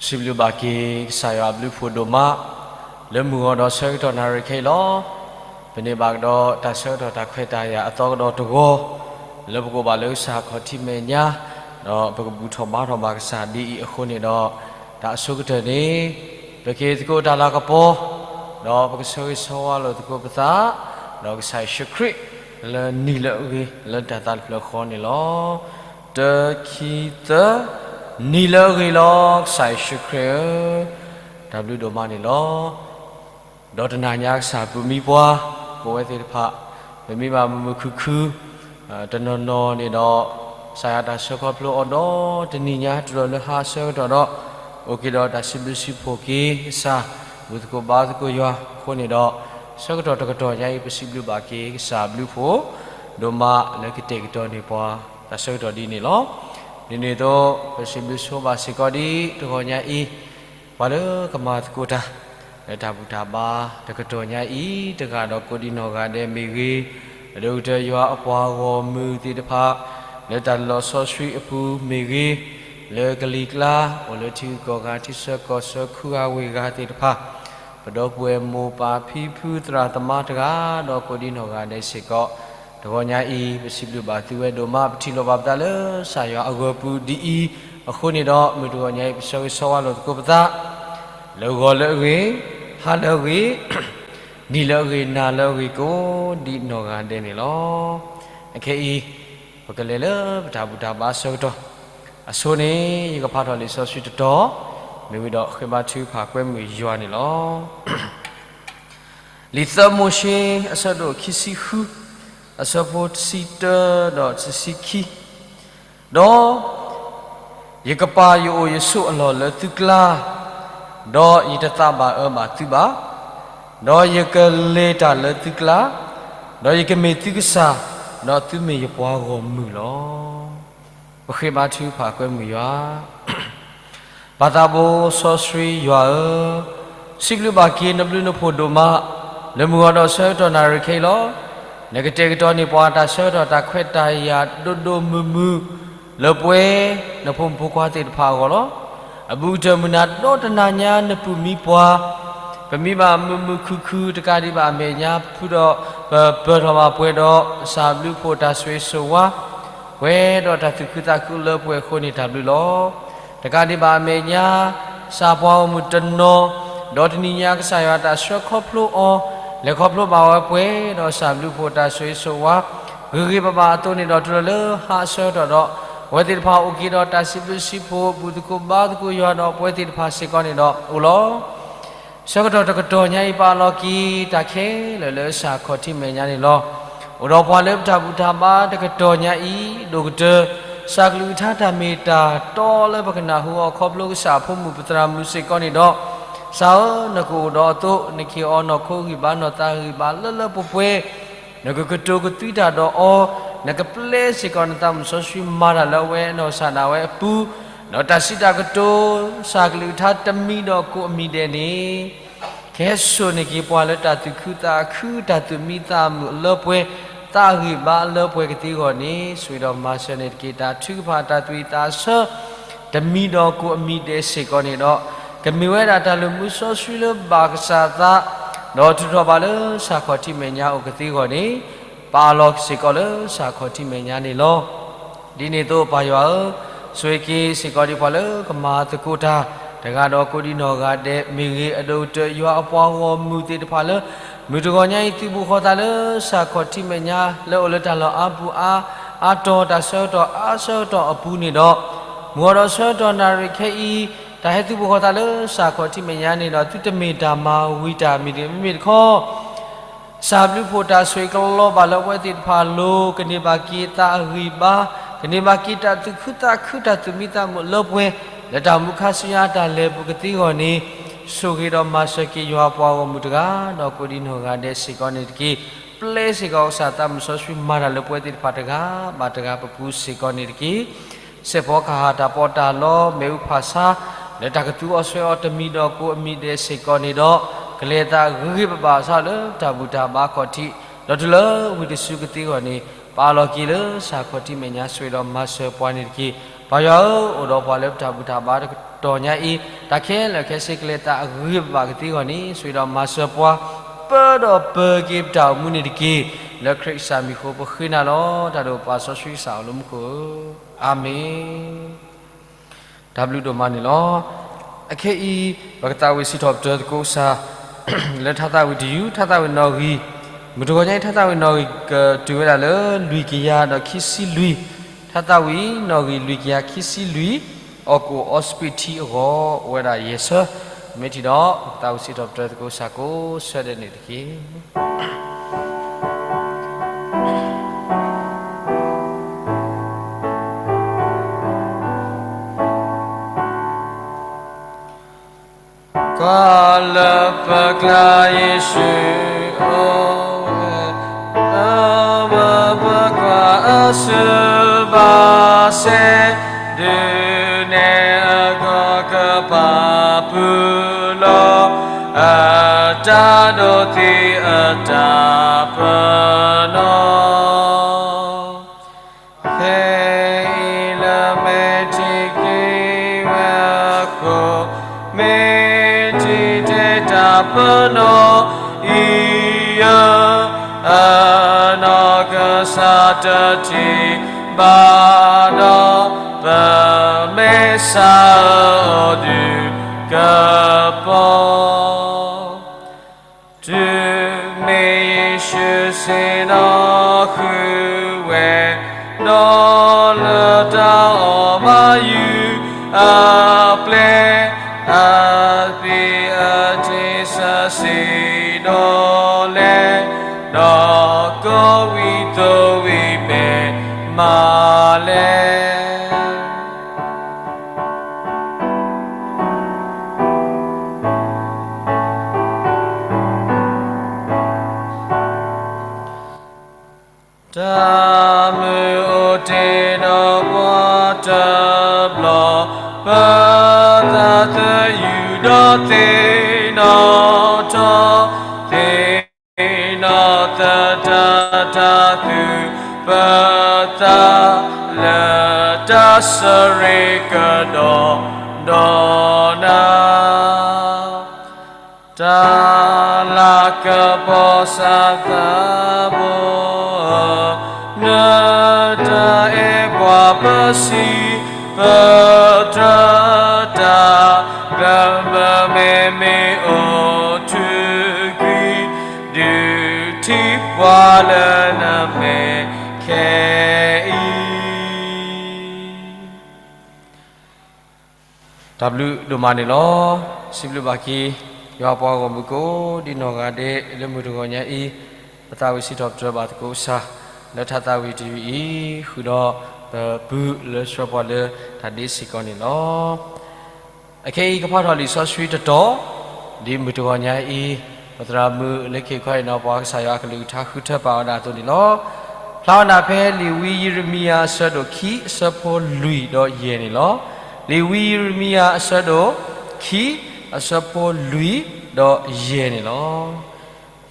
စံးဘျုးဘၣ်က့ၤကစၢ်ယွၤအဘျုးဖှိၣ်ဒိၣ်မး လၢမုၢ်ဂီၤဒီးဆၢကတီၢ်နၣ်ရံၣ်ခဲအံၤလီၤ. ပန့ၢ်ဘၣ်ကဒီးတၢ်ဆၢကတီၢ်တၢ်ခွဲးတၢ်ယာ်အသီကဒီးတဂီၤ လၢပကအိၣ်ဘၣ်လၢကစၢ်ခီၣ်ထံးမဲာ်ညါ, ဒီးပကဘူၣ်ထီၣ်ဘါထီၣ်ဘၣ်ကစၢ်ဒ်အံၤအဃိန့ၣ်ဒီး, တၢ်အဆိကတၢၢ်န့ၣ် ပက့ၤသကိးတၢ်လၤကပီၤ, ဒီးပကဆၢဂ့ၤဆၢဝါလိာ်သကိးပသး, ဒီးကစၢ်ယ့ၣ်ၡူးခရံာ် လၢနံၤလၢအဂ့ၤ လၢတၢ်သးတဖျၢၣ်ဃီန့ၣ်လီၤ. တၢ ခံ သၢ, နံၤလၢအဂ့ၤလီၤ ကစၢ်ယ့ၣ်ၡူးခရံာ်ဧၢ, တၢ်ဘျုးဒိၣ်မးန့ၣ်လီၤ. ဒီးတနၤညါကစၢ်ပူၤမံပှၤ ကိးဝဲသ့ၣ်တဖၣ် ပမ့ၢ်ဘၣ်မုာ်မုာ်ခုၣ်ခုၣ် တနီၤနီၤန့ၣ်ဒီး ကစၢ်ယွၤတၢ်ဆၢခီဖျိအီၤဒီးတနံၤညါ တုၤလီၤလၢဟါအဆၢကတီၢ်ဒီး အိၣ်က့ၤဒီးတၢ်စံးဘျုးစံးဖှိၣ်က့ၤကစၢ် ဘူၣ်သကိးဘါသကိးယွၤအဃိန့ၣ်ဒီး ဆၢကတီၢ်တကတီၢ်ညါအံၤ ပစံးဘျုးဘၣ်က့ၤကစၢ်ဘျုးဖှိၣ်ဒိၣ်မးလၢကတဲာ်ကတီၤန့ၢ်ပှၤ တၢ်ဆၢကတီၢ်ဒ်န့ၣ်လီၤ. ဒ်န့ၣ်အသိး ပစံးဘျုးဆိဘၣ်စ့ၢ်ကီးဒ်တဂီၤညါအံၤ ပှၤလၢကမၤသကိးတၢ် လၢတၢ်ဘူၣ်တၢ်ဘါတကတီၢ်ညါအံၤ တဂၤဒီးကိးဒံနီၢ်ဂၤဒဲးမ့ၢ်ဂ့ၤ, အဒိၣ်ကတၢၢ်ယွၤအပှၤဂီၢ်မုၢ်သ့ၣ်တဖၣ် လၢတၢ်လီၤဆီဆှံအပူၤမ့ၢ်ဂ့ၤ, လၢကလံၤကျါ အိၣ်လၢထံဂုၤကီၢ်ဂၤ ထံဆၢကီၢ်ဆၢ ခူဂၤဝ့ၢ်ဂၤသ့ၣ်တဖၣ်, ပဒီပုၢ်ဝဲၢ်မိၢ်ပၢ်ဖံဖုသရၣ်သမါတဂၤဒီးကိးဒံနီၢ်ဂၤဒဲးစ့ၢ်ကီး, တဂီၤညါအံၤ ပစံးဘျုးဘၣ်သုဝဲဒိၣ်မး ပထံၣ်လိာ်ဘၣ်ပသးလၢကစၢ်ယွၤအဂီၤပူၤဒ်အံၤ, အဃိန့ၣ်ဒီး မုၢ်တဂီၤညါအံၤ ပဆၢဂ့ၤဆၢဝါလိာ်သကိးပသး လၢဂီၤလၢအဂ့ၤ, ဟါလၢအဂ့ၤ, နံၤလၢအဂ့ၤ, နၤလၢအဂ့ၤ ကိးဒံနီၢ်ဂၤဒဲးန့ၣ်လီၤ. အခဲအံၤ ပကလဲၤလၢပတၢ်ဘူၣ်တၢ်ဘါဆၢကတီၢ်, အဆိန့ၣ် ယကဖးထီၣ်လံာ်စီဆှံတတီၤ, မ့ၢ်ဝံၤဒီးဃ့ဘါထုကဖၣ်ကွဲမုာ်ယွၤန့ၣ်လီၤ. လံာ်သၢမိၤၡ့ အဆၢဒိၣ်ခံဆံဃု, အဆၢဖိတဆံတၢဒီးတဆံခံ, ဒီး ယကပာ်ယအိၣ်ယဆိးအလီၢ်လၢသုကျါ, ဒီးယတသးဘၣ်အၢဘၣ်သုဘၣ်, ဒီးယကလဲၤတၢ်လၢသုကျါ, ဒီးယကမ့ၢ်သုကစၢ်, ဒီးသုမ့ၢ်ယပှၤဂီၢ်မုၢ်လီၤ. ပဃ့ဘါထုကဖၣ်ကွဲမုာ်ယွၤ ပၢ်သးဘိစီဆှံယွၤဧၢ, စံးဘျုးဘၣ်က့ၤနဘျုးနဖှိၣ်ဒိၣ်မး, လၢမုၢ်ဂီၤဒီးဆၢကတီၢ်နၣ်ရံၣ်ခဲအံၤလီၤ. နကတဲာ်ကတီၤန့ၢ်ပှၤတၢ်ဆၢကတီၢ်တၢ်ခွဲးတၢ်ယာ်ဒိၣ်ဒိၣ်မုၢ်မုၢ် လၢပှဲၤနဖိမုၣ်ဖိခွါသ့ၣ်တဖၣ်အဂီၢ်လီၤ. အဘူးကတၢၢ်မုၢ်နၤဒီတနၤညါနပူၤမံပှၤ ပမ့ၢ်ဘၣ်မုာ်မုာ်ခုၣ်ခုၣ်တကးဒံးဘၣ်အမဲာ်ညါ ဖုဒီးပပၢၢ်ထီၣ်ဘၣ်ပှဲၤဒီး ကစၢ်ဘျုးဖှိၣ်တၢ်ဆိၣ်ဂ့ၤဆိၣ်ဝါ ပှဲၤဒီးတၢ်သူၣ်ခုသးခုလၢပှဲၤအဃိန့ၣ်တၢ်ဘျုးလီၤ. တကးဒံးဘၣ်အမဲာ်ညါ ကစၢ်ပှၤဂီၢ်မုၢ်တနီၤ ဒီးတနံၤညါကစၢ်ယွၤတၢ်ဆှၢခီဖျိအီၤ လဲၤခီဖျိဘၣ်ဝဲပှဲၤဒီးကစၢ်ဘျုးဖှိၣ်တၢ်ဆိၣ်ဂ့ၤဆိၣ်ဝါ ဂ့ၤဂ့ၤဘၣ်ဘၣ်အသိးန့ၣ်ဒီး တုၤလီၤလၢဟါအဆၢကတီၢ်ဒီး အဝဲသ့ၣ်တဖၣ်အိၣ်က့ၤဒီးတၢ်စံးဘျုးစံးဖှိၣ် ဘူၣ်သကိးဘါသကိးယွၤဒီးပဝဲသ့ၣ်တဖၣ်စ့ၢ်ကီးန့ၣ်ဒီးအိၣ်လီၤ. ဆၢကတီၢ်တကတီၢ်ညါအံၤ ပာ်လီၤက့ၤတၢ်ခဲလၢာ်လၢကစၢ်ခီၣ်ထံးမဲာ်ညါန့ၣ်လီၤ. အိၣ်ဒီးပှၤလၢပတၢ်ဘူၣ်တၢ်ဘါတကတီၢ်ညါအံၤ ဒိၣ်ကတၢၢ် ကစၢ်ကလုၢ်ကထါတၢ်မ့ၢ်တၢ်တီလၢပကနၢ်ဟူအီၤခီဖျိကစၢ်အဖိမုၣ်ပသရၣ်မုၣ်စ့ၢ်ကီးန့ၣ်ဒီး ကစၢ်ဧၢ နကအိၣ်ဒီးအသိး နကဟ့ၣ်အီၤနီၢ်ခိဂံၢ်ဘါနီၢ်သးဂံၢ်ဘါလၢလၢပှဲၤပှဲၤ နကကတိၤကသွံတၢ်ဒီးအီၤ, နကပျဲစ့ၢ်ကီးနသးမုၣ်စီဆှံမၤတၢ်လၢအဝဲနီၢ်ကစၢ်ဒၣ်ဝဲအပူၤ, ဒီးတၢ်စံးတၢ်ကတိၤ ကစၢ်ကလုၢ်ကထါတမံၤဒီးကိးအမံၤဒဲးန့ၣ် ကဟဲစိာ်န့ၢ်က့ၤပှၤလၢတၢ်သူၣ်ခုသးခု တၢ်သူၣ်မံသးမုာ်အလၢပှဲၤ သးဂံၢ်ဘါအလၢပှဲၤကသ့အဂီၢ်န့ၣ် ဆိၣ်ဂ့ၤဒီးမၤစၢၤန့ၣ်တက့ၢ်. တၢ်ထုကဖၣ်တၢ်သွံၣ်သးဆၢ တမံၤဒီးကိးအမံၤဒဲးစ့ၢ်ကီးန့ၣ်ဒီး ကမ့ၢ်ဝဲဒၣ်တၢ်လုၢ်မူစီဆှံလၢဘၣ်ကစၢ်သး ဒီးထုးထီၣ်ဘၣ်လၢကစၢ်ခီၣ်ထံးမဲာ်ညါအိၣ်ကသ့အဂီၢ်န့ၣ် ပာ်လီၤစ့ၢ်ကီးလၢကစၢ်ခီၣ်ထံးမဲာ်ညါန့ၣ်လီၤ. ဒ်န့ၣ်အသိးပၢ်ယွၤဧၢ, ဆိၣ်ဂ့ၤက့ၤစ့ၢ်ကီးဒံးပှၤလၢကမၤသကိးတၢ် တဂၤဒီးကိးဒံနီၢ်ဂၤဒဲးမ့ၢ်ဂ့ၤ, အဒိၣ်ကတၢၢ်ယွၤအပှၤဂီၢ်မုၢ်သ့ၣ်တဖၣ်လၢ မုၢ်တဂီၤညါအံၤ သုးဘူးဃီၤသးလၢကစၢ်ခီၣ်ထံးမဲာ်ညါ လၢအိၣ်လၢတၢ်လီၢ်အါပူၤအါ အါတီၤ တၢ်ဆၢကတီၢ်အါဆၢကတီၢ်အပူၤန့ၣ်ဒီး မုၢ်ဂီၤဒီးဆၢကတီၢ်နၣ်ရံၣ်ခဲအံၤ တၢ်ဟဲသုးဘူးဃီၤသးလၢကစၢ်ခီၣ်ထံးမဲာ်ညါန့ၣ်ဒီး သုတမ့ၢ်တၢ်မၤဝံၤတၢ်မံၤဒံး မ့မ့ၢ်တခီ ကစၢ်ဘျုးဖှိၣ်တၢ်ဆိၣ်ဂ့ၤကလီၤဘၣ်လၢပဝဲသ့ၣ်တဖၣ်အလိၤ, ကန့ၢ်ဘၣ်က့ၤသးအဂံၢ်ဘါ, ကန့ၢ်ဘၣ်က့ၤတၢ်သူၣ်ခုသးခု တၢ်သူၣ်မံသးမုာ်လၢပှဲၤ လၢတၢ်မူခါဆူညါတၢ်လဲၤပူၤကသ့အဂီၢ်န့ၣ်, ဆိၣ်ဂ့ၤဒီးမၤစၢၤက့ၤယွၤအပှၤဂီၢ်မုၢ်တဂၤ ဒီးကိးဒံနီၢ်ဂၤဒဲးစ့ၢ်ကီးန့ၣ်တက့ၢ်. ပျဲစ့ၢ်ကီးကစၢ်သးမုၢ်စီဆှံမၤတၢ်လၢပဝဲသ့ၣ်တဖၣ်တဂၤဘၣ်တဂၤပပူၤစ့ၢ်ကီးန့ၣ်တက့ၢ်. စဲးဖီကဟၣ်တၢ်ပီးတၢ်လီ မ့ၣ်အူဖၣ်ဆါ လၢတၢ်ကသူအီၤစွဲအီၤတမံၤဒီးကိးအမံၤဒဲးစ့ၢ်ကီးန့ၣ်ဒီး ကလဲၤအသးဂ့ၤဂ့ၤဘၣ်ဘၣ်ဆၣ်လၢတၢ်ဘူၣ်တၢ်ဘါခီၣ်ထံး ဒီးတုၤလၢဝံၤတစုကသ့အဂီၢ်န့ၣ် ပာ်လီၤက့ၤလၢကစၢ်ခီၣ်ထံးမဲာ်ညါဆိၣ်ဂ့ၤဒီးမၤစၢၤပှၤန့ၣ်တက့ၢ်. ပၢ်ယွၤဧၢ, အိၣ်ဒီးပှၤလၢပတၢ်ဘူၣ်တၢ်ဘါတကတီၢ်ညါအံၤ, တၢ်ခဲလၢာ်ခဲဆ့ကလဲၤသးအဂ့ၤဘၣ်ကသ့အဂီၢ်န့ၣ်, ဆိၣ်ဂ့ၤဒီးမၤစၢၤပှၤ, ပၢဒီးပၢက့ၤပတၢ်အိၣ်မူန့ၣ်တက့ၢ်. လၢခရံာ်ကစၢ်မံၤအဃိပဃ့နၤလီၤ. တၢ်ဒိၣ်ပၢ်စီဆှံကစၢ်အိၣ်လၢမူခိၣ်ဧၢ, အၤမ့ၣ်. တၢ်ဘျုးဒိၣ်မးန့ၣ်လီၤ. အခဲအံၤ ပကသးဝံၣ်စံးထီၣ်ပတြၢၤသကိးကစၢ် လၢထါသးဝံၣ်တယုၢ်, ထါသးဝံၣ်နီၣ်ဂံၢ်, မုၢ်တဂီၤညါအံၤ ထါသးဝံၣ်နီၣ်ဂံၢ်ကတုၤဝဲဒၣ်လၢလွံၢ်ကယၤဒီးခံဆံလွံၢ်, ထါသးဝံၣ်နီၣ်ဂံၢ်လွံၢ်ကယၤခံဆံလွံၢ်, အီၣ်ကူးအီစပံးထံအဂီၢ် အိၣ်ဝဲဒၣ်ယဲၢ်ဆၢ, မ့ၢ်ထံၣ်ဒီး ပကသးဝံၣ်စံးထီၣ်ပတြၢၤသကိးကစၢ်ကိးဆၢဒဲးန့ၣ်တက့ၢ်. ကွၢ်လၢပကျါယ့ၣ်ၡူးအိၣ်ဝဲ, လၢပကွၢ်အစုဘၣ်စဲ, ဒုးနဲၣ်အဂီၢ်ကပာ်ပူၤလီၤ, အတၢ်ဒိးသံအတၢ်ပနီၣ် ခဲအံၤလၢမဲာ်ထံက့ၤဝဲအဃိ, မ့ၢ်ထံၣ်ထဲတၢ်ပနီၣ်အံၤဧၢ, အနီၢ်ကစၢ်တထံၣ်ဘၣ်ဒီး, ပမဲာ်ဆှးအၢအီၤဒုးကပီၤ တုၤမ့ၢ်ယ့ၣ်ၡူးဆ့ၣ်နီၤဃုာ်ဝဲ, ဒီးလၢတၢ်အီၣ်မၤယုၢ်အပျဲၢ်, အပျ့ၤအတ့ၢ်ဆၢဆ့ၣ်နီၤလဲၣ်, ဒီးကိးဝံသိးဝံမဲာ်မးလဲၣ်. တၢ်မုာ်အိၣ်တ့ၢ်ဒီးပှၤတဘျီ, ပသးသယုၢ်ဒီးသ့ၣ်နီၣ်ထီၣ်, သ့ၣ်နီၣ်သတးတၢ်သူၣ်ပသး, လၢတၢ်ဆၢရ့ကဒီးဒီးနၤ တၢ်လၤကပီၤစၢ်သးဘိဧၢ, နတၢ်အဲၣ်ပှၤပစံးပတြၢၤ, တၢ်ဘျၢမဲာ်မ့ၢ်အိၣ်ထုးကွံာ်, ဒုးထံၣ်ပှၤလၢနမဲာ်ခဲအံၤ တၢ်ဘျုးဒိၣ်မးန့ၣ်လီၤ. စံးဘျုးဘၣ်က့ၤ ယွၤပှၤဂီၢ်မုၢ်ကိးဒံနီၢ်ဂၤဒဲး လၢမုၢ်တဂီၤညါအံၤ ပသးဝံၣ်စံးထီၣ်ပတြၢၤဘၣ်သကိးကစၢ် လၢထါသးဝံၣ်တယုၢ်အံၤ ဃုာ်ဒီးပပုၢ်လၢဆှၢပှၤလၢတၢ်ဒ့စ့ၢ်ကီးန့ၣ်လီၤ. အခဲအံၤကဖးထီၣ်လံာ်စီဆှံတတီၤ, ဒ်မုၢ်တဂီၤညါအံၤ ပသရၣ်မုၣ်လၢခံခီအံၤနီၤ ပှၤကစၢ်ယွၤအကလုၢ်ကထါဃုထၢပာ်ဝဲဒၣ်အသိးန့ၣ်လီၤ. ဖျါဝဲဒၣ်ဖဲလံာ်ဝံယံးရမံယၤအဆၢဒိၣ်ခံ အဆၢဖိလွံၢ်ဒီးယဲၢ်န့ၣ်လီၤ. လံာ်ဝံယံးရမံယၤအဆၢဒိၣ်ခံ အဆၢဖိလွံၢ်ဒီးယဲၢ်န့ၣ်လီၤ.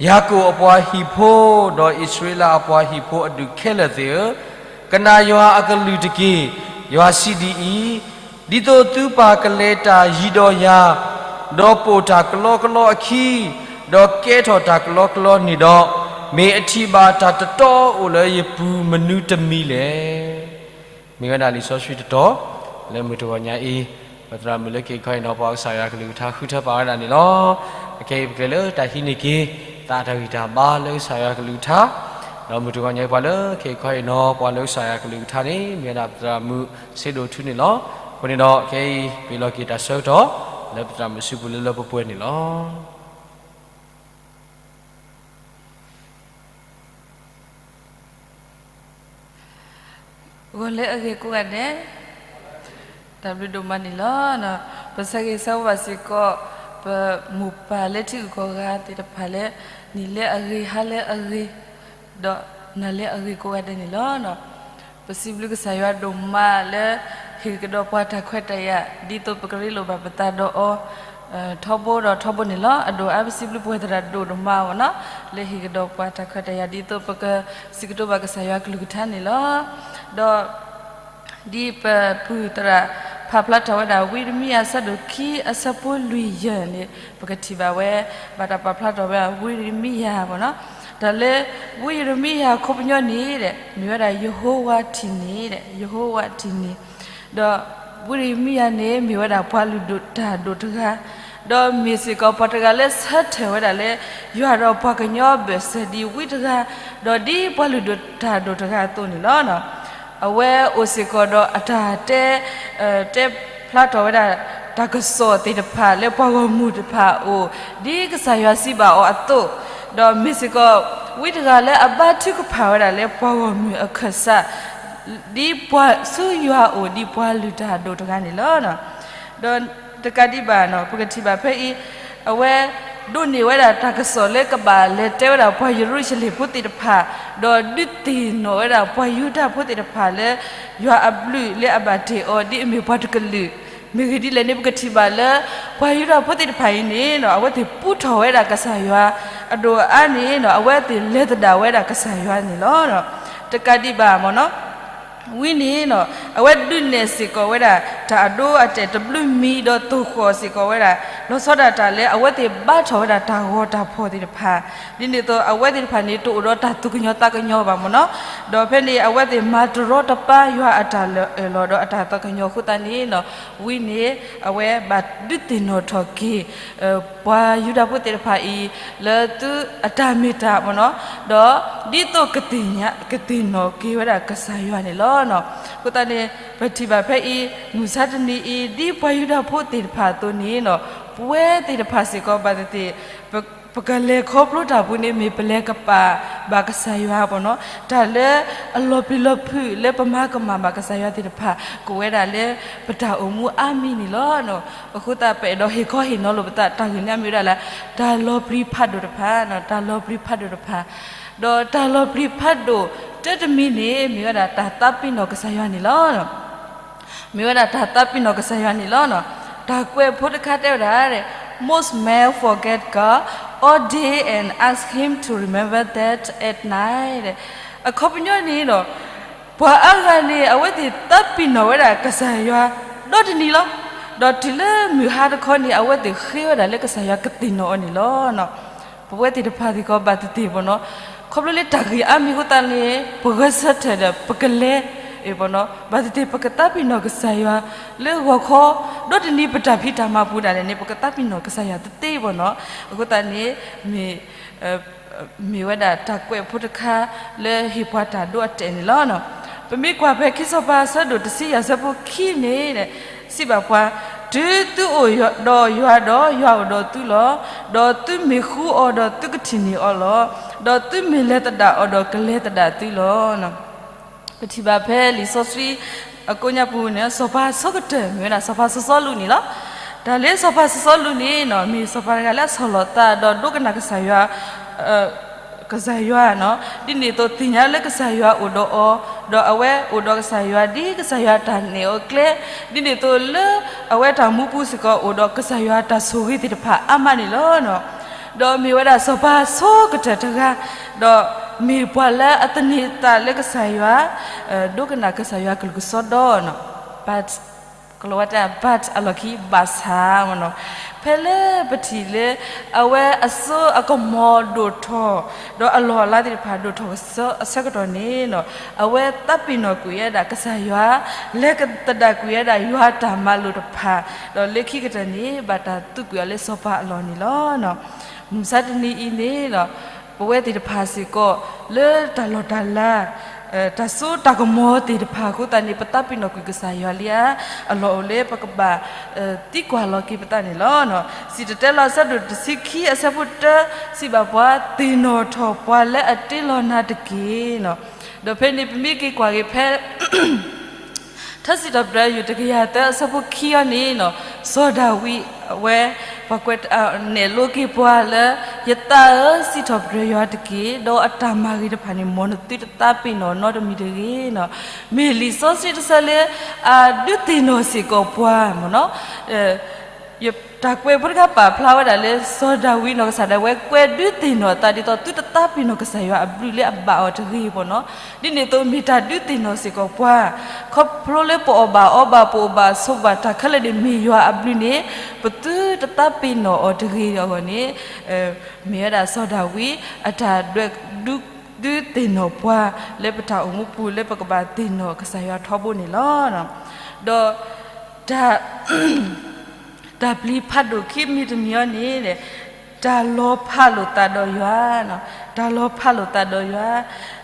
ယၤကိာ်အပှၤဟံၣ်ဖိ ဒီးအံၣ်စရ့လးအပှၤဟံၣ်ဖိအဒူၣ်ခဲလၢာ်သ့ၣ်ဧၢ, ကနၣ်ယွၤအကလုၢ်တက့ၢ်. ယွၤစံးဒ်အံၤ, ဒ်သိးသုပၢ်ကလဲၤတၢ်ယံၤဒီးယၤ, ဒီးပိာ်တၢ်ကလီကလီအခံ, ဒီးကဲထီၣ်တၢ်ကလီကလီန့ၣ်ဒီး, မ့ၢ်အထံၣ်ဘၣ်တၢ်တတီအိၣ်လၢယပူၤမနုၤတမံၤလဲၣ်. မ့ၢ်ဝဲဒၣ်လံာ်စီဆှံတတီၤ လၢမုၢ်တဂီၤညါအံၤ ပသရၣ်မုၣ်လၢခံခီအံၤနီၤ ပှၤကစၢ်ယွၤအကလုၢ်ကထါဃုထၢပာ်ဝဲဒၣ်န့ၣ်လီၤ. အခဲအံၤပကလဲၤလၢတၢ်ဟံးန့ၢ်က့ၤ သးတၢ်ဂံၢ်တၢ်ဘါလၢကစၢ်ယွၤအကလုၢ်ကထါ, ဒီးမုၢ်တဂီၤညါအံၤပှၤလၢခံခီအံၤနီၤ ပှၤလၢကစၢ်ယွၤအကလုၢ်ကထါန့ၣ် မ့ၢ်ဝဲဒၣ်ပသရၣ်မုၣ်စ့ဒိၣ်ထူန့ၣ်လီၤ. အဃိန့ၣ်ဒီး ခဲအံၤပ့ၤလီၤက့ၤတၢ်ဆၢကတီၢ် လၢပသရၣ်မုၣ်စုပူၤလၢလၢပှဲၤပှဲၤန့ၣ်လီၤ. ဂီၤလၢအဂ့ၤကိးဂၤဒဲး, တၢ်ဘျုးဒိၣ်မးန့ၣ်လီၤ. ပဆၢဂ့ၤဆၢဝါဘၣ်စ့ၢ်ကီး ပမိၢ်ပၢ်လၢထံဂုၤကီၢ်ဂၤသ့ၣ်တဖၣ်လၢ နံၤလၢအဂ့ၤ ဟါလၢအဂ့ၤ ဒီးနၤလၢအဂ့ၤကိးဂၤဒဲးန့ၣ်လီၤ. ပစံးဘျုးကစၢ်ယွၤဒိၣ်မးလၢ ဟ့ၣ်ကဒီးပှၤတၢ်ခွဲးတၢ်ယာ် ဒ်သိးပကရ့လိာ်ဘၣ်ပသးဒီးအီၤ ထီဘိဒီးထီဘိန့ၣ်လီၤ. အဒိၣ်အါပစံးဘျုးပဝဲသရၣ်ဒိၣ်ဒိၣ်မးအီၤနီၤ လၢဟ့ၣ်ကဒီးပှၤတၢ်ခွဲးတၢ်ယာ် ဒ်သိးပကစံးကတိၤဘၣ်ကစၢ်ယွၤကလုၢ်ကထါန့ၣ်လီၤ. ဒီး ဒ်ပပုၢ်သရၣ်ဖးဖျါထီၣ်ဝဲဒၣ် ဝံယံးရမံယၤအဆၢဒိၣ်ခံအဆၢဖိလွံၢ်ယဲၢ်န့ၣ် ပကထံၣ်ဘၣ်ဝဲ ဘၣ်တၢ်ပာ်ဖျါထီၣ်ဝဲဒၣ်ဝံယံးရမံယၤမ့ၢ်နီၤ, တၢ်လၢဝံယံးရမံယၤခိၣ်ပညီန့ၣ် မ့ၢ်ဝဲဒၣ်ယဟိဝၤထံၣ်န့ၣ်, ယဟိဝၤထံၣ်န့ၣ်, ဒီးဝံယံးရမံယၤန့ၣ် မ့ၢ်ဝဲဒၣ်ပှၤလုၢ်ဒိၣ်တၢ်ဒိၣ်တဂၤ, ဒီးမ့ၢ်စ့ၢ်ကီးပှၤတဂၤလၢဆၢထၢၣ်ဝဲဒၣ်လၢ ယွၤဒီးပှၤကညီအဘၢၣ်စၢၤဒ်ဝံတဂၤ, ဒီးဒ်ပှၤလုၢ်ဒိၣ်တၢ်ဒိၣ်တဂၤအသိးန့ၣ်လီၤ. အဝဲအိၣ်စ့ၢ်ကီးဒီးအတၢ်တဲ တဲဖျါထီၣ်ဝဲဒၣ် တၢ်ကစီၣ်သ့ၣ်တဖၣ်လၢပှၤဂီၢ်မုၢ်တဖၣ်အအိၣ် ဒ်ကစၢ်ယွၤစံးဘၣ်အီၤအသိး, ဒီးမ့ၢ်စ့ၢ်ကီး ဝံတဂၤလၢအဘါထုကဖၣ်ဝဲဒၣ်လၢပှၤဂီၢ်မုၢ်အခၢၣ်စး ဒ်ပှၤဆူယွၤအအိၣ်ဒ်ပှၤလုၢ်တၢ်ဒိၣ်တဂၤန့ၣ်လီၤ. ဒီးတကးဒံးဘၣ် ပကထံၣ်ဘၣ်ဖဲအံၤ အဝဲဒိးန့ၢ်ဝဲဒၣ်တၢ်ကစီၣ်လၢကဘၣ်လဲၤတဲဝဲဒၣ်ပှၤယရူၤၡလ့ၣ်ဖိသ့ၣ်တဖၣ်, ဒီးဒုးသ့ၣ်နီၣ်ဝဲဒၣ်ပှၤယူဒၤဖိသ့ၣ်တဖၣ်လၢ ယွၤအဘျုးလၢအဘၣ်တ့ၢ်အီၤဒ်အမ့ၢ်ပှၤတကလုာ်, မ့ၢ်ဂ့ၢ်ဒ်လဲၣ်န့ၣ် ပကထံၣ်ဘၣ်လၢ ပှၤယူဒၤဖိသ့ၣ်တဖၣ်အံၤန့ၣ် အဝဲသ့ၣ်ပူထီၣ်ဝဲဒၣ်ကစၢ်ယွၤ, အဒိၣ်အအါန့ၣ် အဝဲသ့ၣ်လဲၤသဒၣ်ဝဲဒၣ်ကစၢ်ယွၤန့ၣ်လီၤ. တကးဒံးဘၣ်မ့ၢ်နီၤ ဝံန့ၣ် အဝဲဒုးနဲၣ်စ့ၢ်ကီးဝဲဒၣ် တၢ်အဒိအတဲာ်တဘျုးမံၤ ဒီးသိၣ်ဃီၣ်စ့ၢ်ကီးဝဲဒၣ် လီၤဆီဒၣ်တၢ်လၢအဝဲသ့ၣ်ဘါထီၣ်ဝဲဒၣ်တၢ်ဂီၤတၢ်ဖီၣ်သ့ၣ်တဖၣ်, ဒ်န့ၣ်အသိးအဝဲသ့ၣ်တဖၣ်န့ၣ် တအိၣ်ဒီးတၢ်သူၣ်ကညီၤသးကညီၤဘၣ်မ့ၢ်နီၤ, ဒီးဖဲန့ၣ်အဝဲသ့ၣ်မၤတရီတပါယွၤအတၢ်လၢအၢၣ်လီၤဒီးအတၢ်သးကညီၤအဃိသတးန့ၣ် ဝံန့ၣ် အဝဲဘၣ်ဒုးသ့ၣ်နီၣ်ထီၣ်က့ၤ ပှၤယူဒၤဖိသ့ၣ်တဖၣ်အံၤ လၢသုအတၢ်မ့ၢ်တၢ်မ့ၢ်နီၤ, ဒီးဒ်သိးကသ့ၣ်ညါ ကသ့ၣ်နီၣ်က့ၤဝဲဒၣ်ကစၢ်ယွၤန့ၣ်လီၤ. အဃိသတးန့ၣ် ပထံၣ်ဘၣ်ဖဲအံၤ မုၢ်ဆါတနံၤအံၤ ဒ်ပှၤယူဒၤဖိသ့ၣ်တဖၣ်အသိးန့ၣ် ပဝဲသ့ၣ်တဖၣ်စ့ၢ်ကီးဘၣ်သ့ၣ်သ့ၣ် ပကလဲၤခီဖျိတၢ်ပူၤန့ၣ် မ့ၢ်ပလဲၤကပာ်ဘၣ်ကစၢ်ယွၤမ့ၢ်နီၤ, တၢ်လၢအလီၤပျံၤလီၤဖုးလၢပမၤကမၣ်ဘၣ်ကစၢ်ယွၤသ့ၣ်တဖၣ် ကအိၣ်ဝဲဒၣ်လၢပတၢ်အိၣ်မူအါမံၤန့ၣ်လီၤ. အဃိသတးပအဲၣ်ဒိးဟ့ၣ်ခီဟ့ၣ်နီၤလိာ်ပသး တၢ်ဂ့ၢ်န့ၣ်မ့ၢ်ဝဲဒၣ်လၢ တၢ်လီၤပျံၤဖးဒိၣ်တဖၣ်, တၢ်လီၤပျံၤဖးဒိၣ်တဖၣ်, ဒီးတၢ်လီၤပျံၤဖးဒိၣ်တၢတမံၤန့ၣ် မ့ၢ်ဝဲဒၣ်တၢ်သးပ့ၤနီၣ်ကစၢ်ယွၤန့ၣ်လီၤ. မ့ၢ်ဝဲဒၣ်တၢ်သးပ့ၤနီၣ်ကစၢ်ယွၤန့ၣ်လီၤ. တၢ်ကွဲးဖိတခါတဲဝဲဒၣ် most men forget God all day and ask Him to remember them at night. အခီပညီန့ၣ်ဒီး ပှၤအါဂၤန့ၣ် အဝဲသ့ၣ်သးပ့ၤနီၣ်ဝဲဒၣ်ကစၢ်ယွၤ ဒီတနံၤလီၤ. ဒီးတုၤလၢမုၢ်ဟါတခီန့ၣ် အဝဲသ့ၣ်ဃ့ဝဲဒၣ်လၢကစၢ်ယွၤကသ့ၣ်နီၣ်အီၤန့ၣ်လီၤ. ပဝဲသ့ၣ်တဖၣ်စ့ၢ်ကီးဘၣ်သ့ၣ်သ့ၣ်မ့ၢ်နီၤ, ခီဖျိလၢတၢ်ဂ့ၢ်အါမံၤအဃိသတးန့ၣ် ပဂဲၤဆၢထၢၣ်ဒီး ပကလဲၤ မ့ၢ်နီၤ, ဘၣ်သ့ၣ်သ့ၣ် ပကသးပ့ၤနီၣ်ကစၢ်ယွၤ လၢဂီၤခီ ဒီတနံၤပတၢ်ဖံးတၢ်မၤပူၤဒၣ်လဲာ်န့ၣ် ပကသးပ့ၤနီၣ်ကစၢ်ယွၤသ့သ့မ့ၢ်နီၤ. အဃိသတးန့ၣ် မ့ၢ် မ့ၢ်ဝဲဒၣ်တၢ်ကွဲးဖိတခါလၢဟ့ၣ်ပှၤတၢ်ဒိအတဲာ်န့ၣ်လီၤ. ပမ့ၢ်ကွၢ်ဖဲခံစီၤပၤအဆၢဒိၣ်တဆံယဲၢ်အဆၢဖိခံန့ၣ် စံးဘၣ်ပှၤ, တုၤသုအိၣ်ဒီးယွၤဒီးယွၤအိၣ်ဒီးသုလီၤ. ဒီးသုမ့ၢ်ဃူအီၤဒီးသုကထံၣ်န့ၢ်အီၤလီၤ. ဒီးသုမ့ၢ်လဲၤသဒၣ်အီၤဒီးကလဲၤသဒၣ်သုလီၤ. ပထံၣ်ဘၣ်ဖဲလံာ်စီဆှံအကိးညါပူၤန့ၣ် စီၤပၤအဆိကတၢၢ် မ့ၢ်ဝဲဒၣ်စီၤပၤစီၤစီလူးန့ၣ်လီၤ. တၢ်လၢစီၤပၤစီၤစီလူးန့ၣ် မ့ၢ်စီၤပၤတဂၤလၢအဆီၣ်လီၤသးဒီးဒိကနၣ်ကစၢ်ယွၤ ကစၢ်ယွၤနီၤ, ဒ်န့ၣ်အသိးသ့ၣ်ညါလၢကစၢ်ယွၤအိၣ်ဒီးအီၤ, ဒီးအဝဲအိၣ်ဒီးကစၢ်ယွၤဒ်ကစၢ်ယွၤတၢ်နဲၣ်အီၤကျဲ, ဒ်န့ၣ်အသိးလၢအဝဲတၢ်မူပူၤစ့ၢ်ကီးအိၣ်ဒီးကစၢ်ယွၤတၢ်ဆိၣ်ဂ့ၤသ့ၣ်တဖၣ်အါမးန့ၣ်လီၤ. ဒီးမ့ၢ်ဝဲဒၣ်စီၤပၤဆိကတၢၢ်တဂၤ, ဒီးမ့ၢ်ပှၤလၢအသန့ၤသးလၢကစၢ်ယွၤ, ဒိကနၣ်ကစၢ်ယွၤကလုၢ်ကစီဒီနီၤ, but ကလီၤဝဲတၢ် but အလီၢ်ခံ ဘၣ်ဆၣ်မ့ၢ်နီၤ, ဖဲလၢပထံၣ်လၢ အဝဲအစိအကမီၤဒိၣ်ထီၣ်, ဒီးအလီၢ်အလၤသ့ၣ်တဖၣ်ဒိၣ်ထီၣ်အဆၢကတီၢ်န့ၣ်နီၤ, အဝဲသးပ့ၤနီၣ်ကွံာ်ဝဲဒၣ်ကစၢ်ယွၤ, လဲၤသဒၣ်ကွံာ်ဝဲဒၣ်ယွၤတၢ်မၤလိာ်တဖၣ်, ဒီးလၢခံကတၢၢ်န့ၣ် ဘၣ်တၢ်သူကွံာ်အီၤလၢစီၤပၤအလီၢ်န့ၣ်လီၤ. မုၢ်မဆါတနံၤအံၤန့ၣ်ဒီး ပဝဲသ့ၣ်တဖၣ်စ့ၢ်ကီး လၢတၢ်လီၢ်တၢ်လၤ, တၢ်စိတၢ်ကမီၤသ့ၣ်တဖၣ်အဃိသတးန့ၣ် ပသးပ့ၤနီၣ်ကွံာ်ကစၢ်ယွၤလံဧါ, အလီၢ်အိၣ်လၢပကဘၣ် သံကွၢ်လီၤက့ၤပသးန့ၣ်လီၤ. စံၣ်တဲၤတဲလီၤအဆၢဒိၣ်တဆံခံအဆၢဖိတၢ စံးဘၣ်ပှၤ, သ့ၣ်နီၣ်ထီၣ်ပှၤလၢအတ့လီၤနၤတက့ၢ်. ဒီးဖဲန့ၣ်ပမ့ၢ်က့ၤကွၢ်က့ၤဖဲ ထါစံးထီၣ်ပတြၢၤယွၤတကယၤသၢအဆၢဖိခံအံၤန့ၣ်နီၤ, စီၤဒၤဝံးအဝဲ ပှၤကွဲး နဲၣ်လိက့ၤပှၤလၢ, ယသးဧၢ, စံးထီၣ်ပတြၢၤယွၤတက့ၢ်, ဒီးအတၢ်မၤဂ့ၤတဖၣ်န့ၣ် မ်နသုတသးပ့ၤနီၣ်နီတမံၤတဂ့ၤနီၤ. မ့ၢ်လံာ်စီဆှံတဆၢလၢ အဒုးသ့ၣ်နီၣ်စ့ၢ်ကီးပှၤမ့ၢ်နီၤ, ယ တၢ်ကွဲးဖိတခါပာ်ဖျါဝဲဒၣ်လၢ စီၤဒၤဝံးနီၢ်ကစၢ်ဒၣ်ဝဲ ကွဲးဒုးသ့ၣ်နီၣ်အသးဒ်သိး သုတသးပ့ၤနီၣ်ကစၢ်ယွၤအဘျုးလၢအဘၣ်အီၤတဂ့ၤ ပေါ့နော်. ဒ်န့ၣ်အသိးမ့ၢ်တၢ်ဒုးသ့ၣ်နီၣ်စ့ၢ်ကီးပှၤ, ခီဖျိလၢပအီၣ်ဘၣ်အီဘၣ် ပအိၣ်ဘၣ်ဆိးဘၣ်တၢ်ခဲလၢာ်န့ၣ် မ့ၢ်ယွၤအဘျုးန့ၣ် ပသုတသးပ့ၤနီၣ်အီၤတဂ့ၤအဂီၢ်န့ၣ် မ့ၢ်ဝဲဒၣ်စီၤဒၤဝံး အတၢ်ဒုးသ့ၣ်နီၣ်ပှၤ လၢပတၢ်အိၣ်မူပူၤ လၢပကဘၣ်သ့ၣ်နီၣ်ကစၢ်ယွၤထီဘိန့ၣ်လီၤ. ဒီး တၢ်ပျံၤဖးဒိၣ်ခံမံၤတမံၤအံၤန့ၣ် တၢ်လီၤဖးလိာ်သးဒီးယွၤ, တၢ်လီၤဖးလိာ်သးဒီးယွၤ,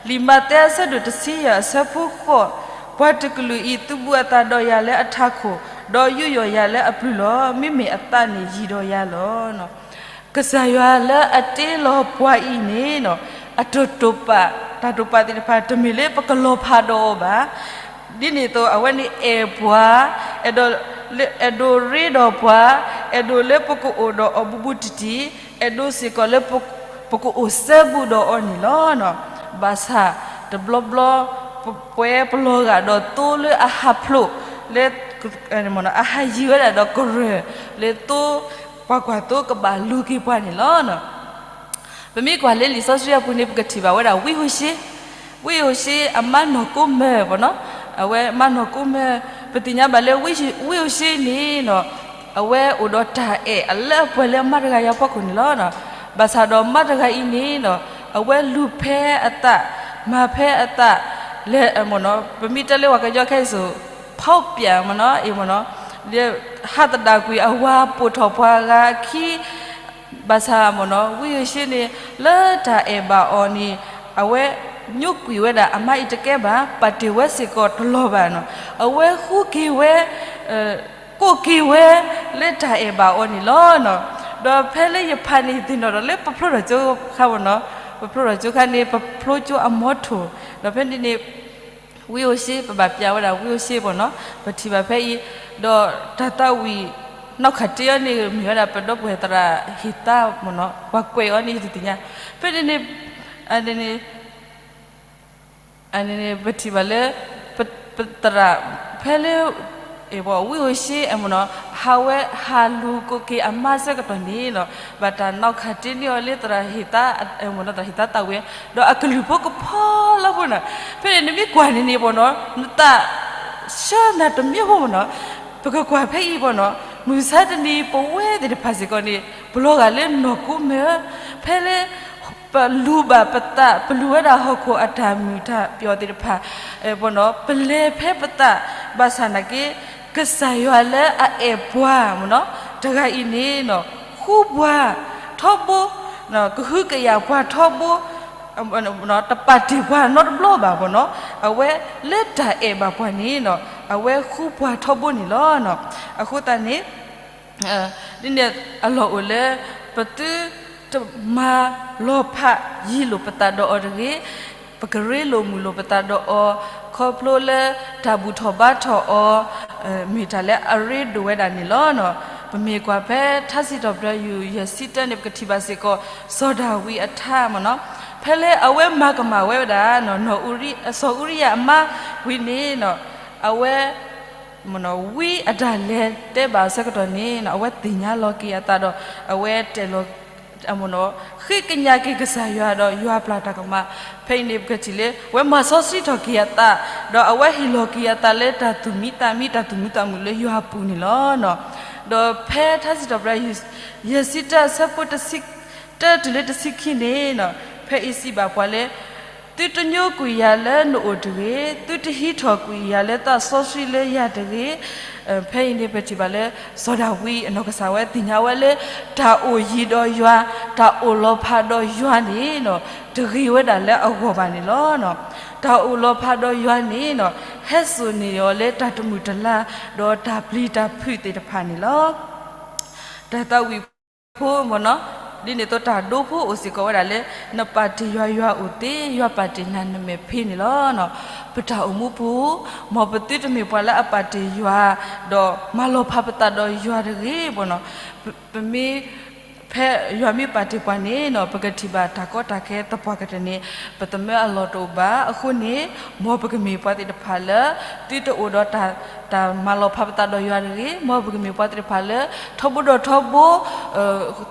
လံာ်မးသဲအဆၢဒိၣ်တဆံယဲၢ်အဆၢဖိဃိး, ပှၤတကလုာ်အံၤ သုးဘူးအသးဒီးယၤလၢအထးခိၣ်, ဒီးယူးယီၣ်ယၤလၢအပျုၤလီၤ. မ့မ့ၢ်အသးန့ၣ်ယံၤဒီးယၤလီၤ. ကစၢ်ယွၤလၢအတ့လီၤပှၤအံၤန့ၣ် အတတိာ်ပာ်, တၢ်တိာ်ပာ်သ့ၣ်တဖၣ် တမ့ၢ်လၢပကလီၤဖးဒီးအီၤဘၣ်. ဒ်န့ၣ်အသိး အဝဲန့ၣ်အဲၣ်ပှၤ, အဲၣ်ဒိးရ့ဒီးပှၤ, အဲၣ်ဒိးလၢပကအိၣ်ဒီးအီၤဘူးဘူးတံၢ်တံၢ်, အဲၣ်ဒိးစ့ၢ်ကီးလၢ ပကအိၣ်စဲဘူးဒီးအီၤန့ၣ်လီၤ. ဘၣ်ဆၣ်တဘျီဘျီ ပဝဲပလီၤဂာ်ဒီးသိလၢအဟးဖျိး, လၢ အဟးယံၤဝဲဒၣ်ဒီးကရၢၢ် လၢသိ ပှၤကွၢ်သိကဘၣ်လူၤက့ၤပှၤန့ၣ်လီၤ. ပမ့ၢ်ကွၢ်လၢလံာ်စီဆှံအပူၤန့ၣ် ပကထံၣ်ဘၣ်ဝဲဒၣ်ဝံဧိၤၡ့, ဝံဧိၤၡ့အမါနီၢ်ကိမဲၢ် ပေါ့နော်, အဝဲမါနီၢ်ကိမဲၢ် ပသ့ၣ်ညါဘၣ်လၢ ဝံဧိၤၡ့န့ၣ် အဝဲအိၣ်ဒီးတၢ်အဲၣ်အလၢအပှဲၤလၢအမါတဂၤအံၤအဖီခိၣ်န့ၣ်လီၤ. ဘၣ်ဆၣ်ဒီးမါတဂၤအံၤန့ၣ် အဝဲလူၤဖဲအသး, မၤဖဲအသး, လၢ ပမ့ၢ်တဲလၢပှၤကညီခဲအံၤစိၤ ဖီပၠး ပေါ့နော်, ဟးသဒၣ်ကွံာ်အဝၤ ပိာ်ထီၣ်ပှၤဂၤအခံ ဘၣ်ဆၣ် ပေါ့နော်, ဝံဧိၤၡ့န့ၣ် လၢတၢ်အဲၣ်ဘၣ်အီၤန့ၣ် အဝဲညိကွံာ်ဝဲဒၣ်အမါအံၤတကဲဘၣ်, ပာ်တ့ၢ်ဝဲစ့ၢ်ကီးတလီၤဘၣ်န့ၣ်, အဝဲဃုက့ၤဝဲ ကိးက့ၤဝဲ လၢတၢ်အဲၣ်ဘၣ်အီၤန့ၣ်လီၤ. ဒီးဖဲလၢယဖးန့ၣ် ယသ့ၣ်နီၣ်ဒီးလၢပဖျိထီၣ်ကၠိခါ ပေါ့နော်, ပဖျိထီၣ်ကၠိခါန့ၣ် ပဖျိကၠိအမီထိၣ်, ဒီးဖဲန့ၣ်န့ၣ် ဝံဧိၤၡ့ ပဘၣ်ပျးဝဲဒၣ်ဝံဧိၤၡ့ ပေါ့နော်, ပထံၣ်ဘၣ်ဖဲအံၤ, ဒီးတၢ်သးဝံၣ်နီၢ်ခးတ့အီၤန့ၣ် မ့ၢ်ဝဲဒၣ်ပဒီပုၢ်ဝဲၢ်သရၣ်ဟ့ၣ်သါ ပေါ့နော်, ပှၤကွဲးအီၤန့ၣ် ယတသ့ၣ်ညါ, ဖဲန့ၣ်န့ၣ် အန့ၣ် အန့ၣ် ပထံၣ်ဘၣ်လၢ ပသရၣ် ဖဲလၢ ဝံဧိၤၡ့ ပေါ့နော်, ဟးဝဲ ဟးလူၤကိးက့ၤအမါဆၢကတီၢ်န့ၣ်လီၤ, ဘၣ်တၢ်နီၢ်ခးတ့န့ၢ်အီၤလၢသရၣ်ဟ့ၣ်သါ သရၣ်ဟ့ၣ်သါသးဝံၣ်, ဒီးအကလုၢ်ဖိကဖီလီၤဖိန့ၣ်, ဖဲန့ၣ်နမ့ၢ်ကွၢ်န့ၣ်န့ၣ် ပေါ့နော်, နသးဆၢနၤတမ့ၢ်ဖိ ပေါ့နော်, ပကကွၢ်ဖဲအံၤ ပေါ့နော်, မုၢ်ဆါတနံၤ ပဝဲသ့ၣ်တဖၣ်စ့ၢ်ကီးန့ၣ် ပလီၤဂာ်လၢနီၢ်ကိမဲၢ်, ဖဲလၢ ပလူၤဘၣ်ပသး ပလူၤဝဲဒၣ်ဟီၣ်ခိၣ်အတၢ်မုာ်တၢ်ပျီၣ်သ့ၣ်တဖၣ်, ပလဲၤဖဲပသး, ဘၣ်ဆၣ်နာ်က့ ကစၢ်ယွၤလၢအအဲၣ်ပှၤ ပေါ့နော်, တဂၤအံၤန့ၣ် ဃူပှၤထီဘိ, ကဟုကယာ်ပှၤထီဘိ, တပာ်တ့ၢ်ပှၤနီတဘျီဘၣ် ပေါ့နော်, အဝဲလၢတၢ်အဲၣ်ဘၣ်ပှၤန့ၣ် အဝဲဃူပှၤထီဘိန့ၣ်လီၤ. အဃိသတးန့ၣ် ဒ်န့ၣ်အလီၢ်အိၣ်လၢ ပသုတမၤလီၤဖးယံၤလိာ်ပသးဒီးအီၤတဂ့ၤ, ပကရ့လိာ်မုာ်လိာ်ပသးဒီးအီၤ, ခီဖျိလၢတၢ်ဘူၣ်ထီၣ်ဘါထီၣ်အီၤ မ့ၢ်တၢ်လၢအရ့ဒိၣ်ဝဲဒၣ်န့ၣ်လီၤ. ပမ့ၢ်ကွၢ်ဖဲထါစံးထီၣ်ပတြၢၤ ယူၢ်ယဲၢ်ဆံတၢန့ၣ် ပကထံၣ်ဘၣ်စ့ၢ်ကီး စီၤဒၤဝံးအထါ ပေါ့နော်, ဖဲလၢအဝဲမၤကမၣ်ဝဲဒၣ် စီၤအူရံယၤအမါဝံၤန့ၣ် အဝဲ ဝံအတၢ်လဲၤတဲဘၣ်အဆၢကတီၢ်န့ၣ် အဝဲသ့ၣ်ညါလီၤက့ၤအသးဒီး အဝဲတဲလီၤ ဃ့ကညးက့ၤကစၢ်ယွၤဒီးယွၤပျၢ်တၢ်ကမၣ်, ဖဲအံၤန့ၣ် ပကထံၣ်လၢ အဝဲမၤစီဆှံထီၣ်က့ၤအသး, ဒီးအဝဲဟ့ၣ်လီၤက့ၤအသးလၢတၢ်သူၣ်မံသးမံ တၢ်သူၣ်မံသးမုာ်လၢယွၤအပူၤန့ၣ်လီၤ. ဒီးဖဲထါစံးထီၣ်ပတြၢၤ ယဲၢ်ဆံတၢအဆၢဖိ တၢတုၤလၢတဆံခံန့ၣ် ဖဲအံၤစံးဘၣ်ပှၤလၢ သုတညိကွံာ်ယၤလၢနအိၣ်တဂ့ၤ, သုတဟံးထီၣ်ကွံာ်ယၤလၢသးစီဆှံလၢယၤတဂ့ၤ. ဖဲအံၤန့ၣ် ပထံၣ်ဘၣ်လၢ စီၤဒၤဝံးအနီၢ်ကစၢ်ဝဲသ့ၣ်ညါဝဲလၢ တၢ်အိၣ်ယံၤဒီးယွၤ, တၢ်အိၣ်လီၤဖးဒီးယွၤန့ၣ် တဂ့ၤဝဲဒၣ်လၢအဂီၢ်ဘၣ်န့ၣ်လီၤ. တၢ်အိၣ်လီၤဖးဒီးယွၤန့ၣ် ဟဲစိာ်န့ၢ်အီၤလၢတၢ်တမုာ်တလၤ ဒီးတၢ်ပျံၤတၢ်ဖုးသ့ၣ်တဖၣ်န့ၣ်လီၤ. တၢ်သးဝံၣ်ဖိ ပေါ့နော်, ဒ်န့ၣ်အသိးတၢ်ဒိဖိအိၣ်စ့ၢ်ကီးဝဲဒၣ်လၢ နပာ်တ့ၢ်ယွၤ ယွၤအိၣ်သ့, ယွၤပာ်တ့ၢ်နၤနမဲာ်ဖ့န့ၣ်လီၤ. ပတၢ်အိၣ်မူပူၤ မ်ပသုတမ့ၢ်ပှၤလၢအပာ်တ့ၢ်ယွၤ ဒီးမၤလီၤဖးပသးဒီးယွၤတဂ့ၤ ပေါ့နော်. ပမ့ၢ် ဖဲယွၤမ့ၢ်ပာ်တ့ၢ်ပှၤန့ၣ်နီၤ ပကထံၣ်ဘၣ်တၢ်ကီတၢ်ခဲသပှၢ်ကတၢၢ်န့ၣ် ပသမၢအလီၢ်တအိၣ်ဘၣ်. အဃိန့ၣ် မ်ပကမ့ၢ်ပှၤသ့ၣ်တဖၣ်လၢ သုတအိၣ်ဒီးတၢ် တၢ်မၤလီၤဖးပသးဒီးယွၤတဂ့ၤ. မ်ပကမ့ၢ်ပှၤသ့ၣ်တဖၣ်လၢ ထီဘိဒီးထီဘိ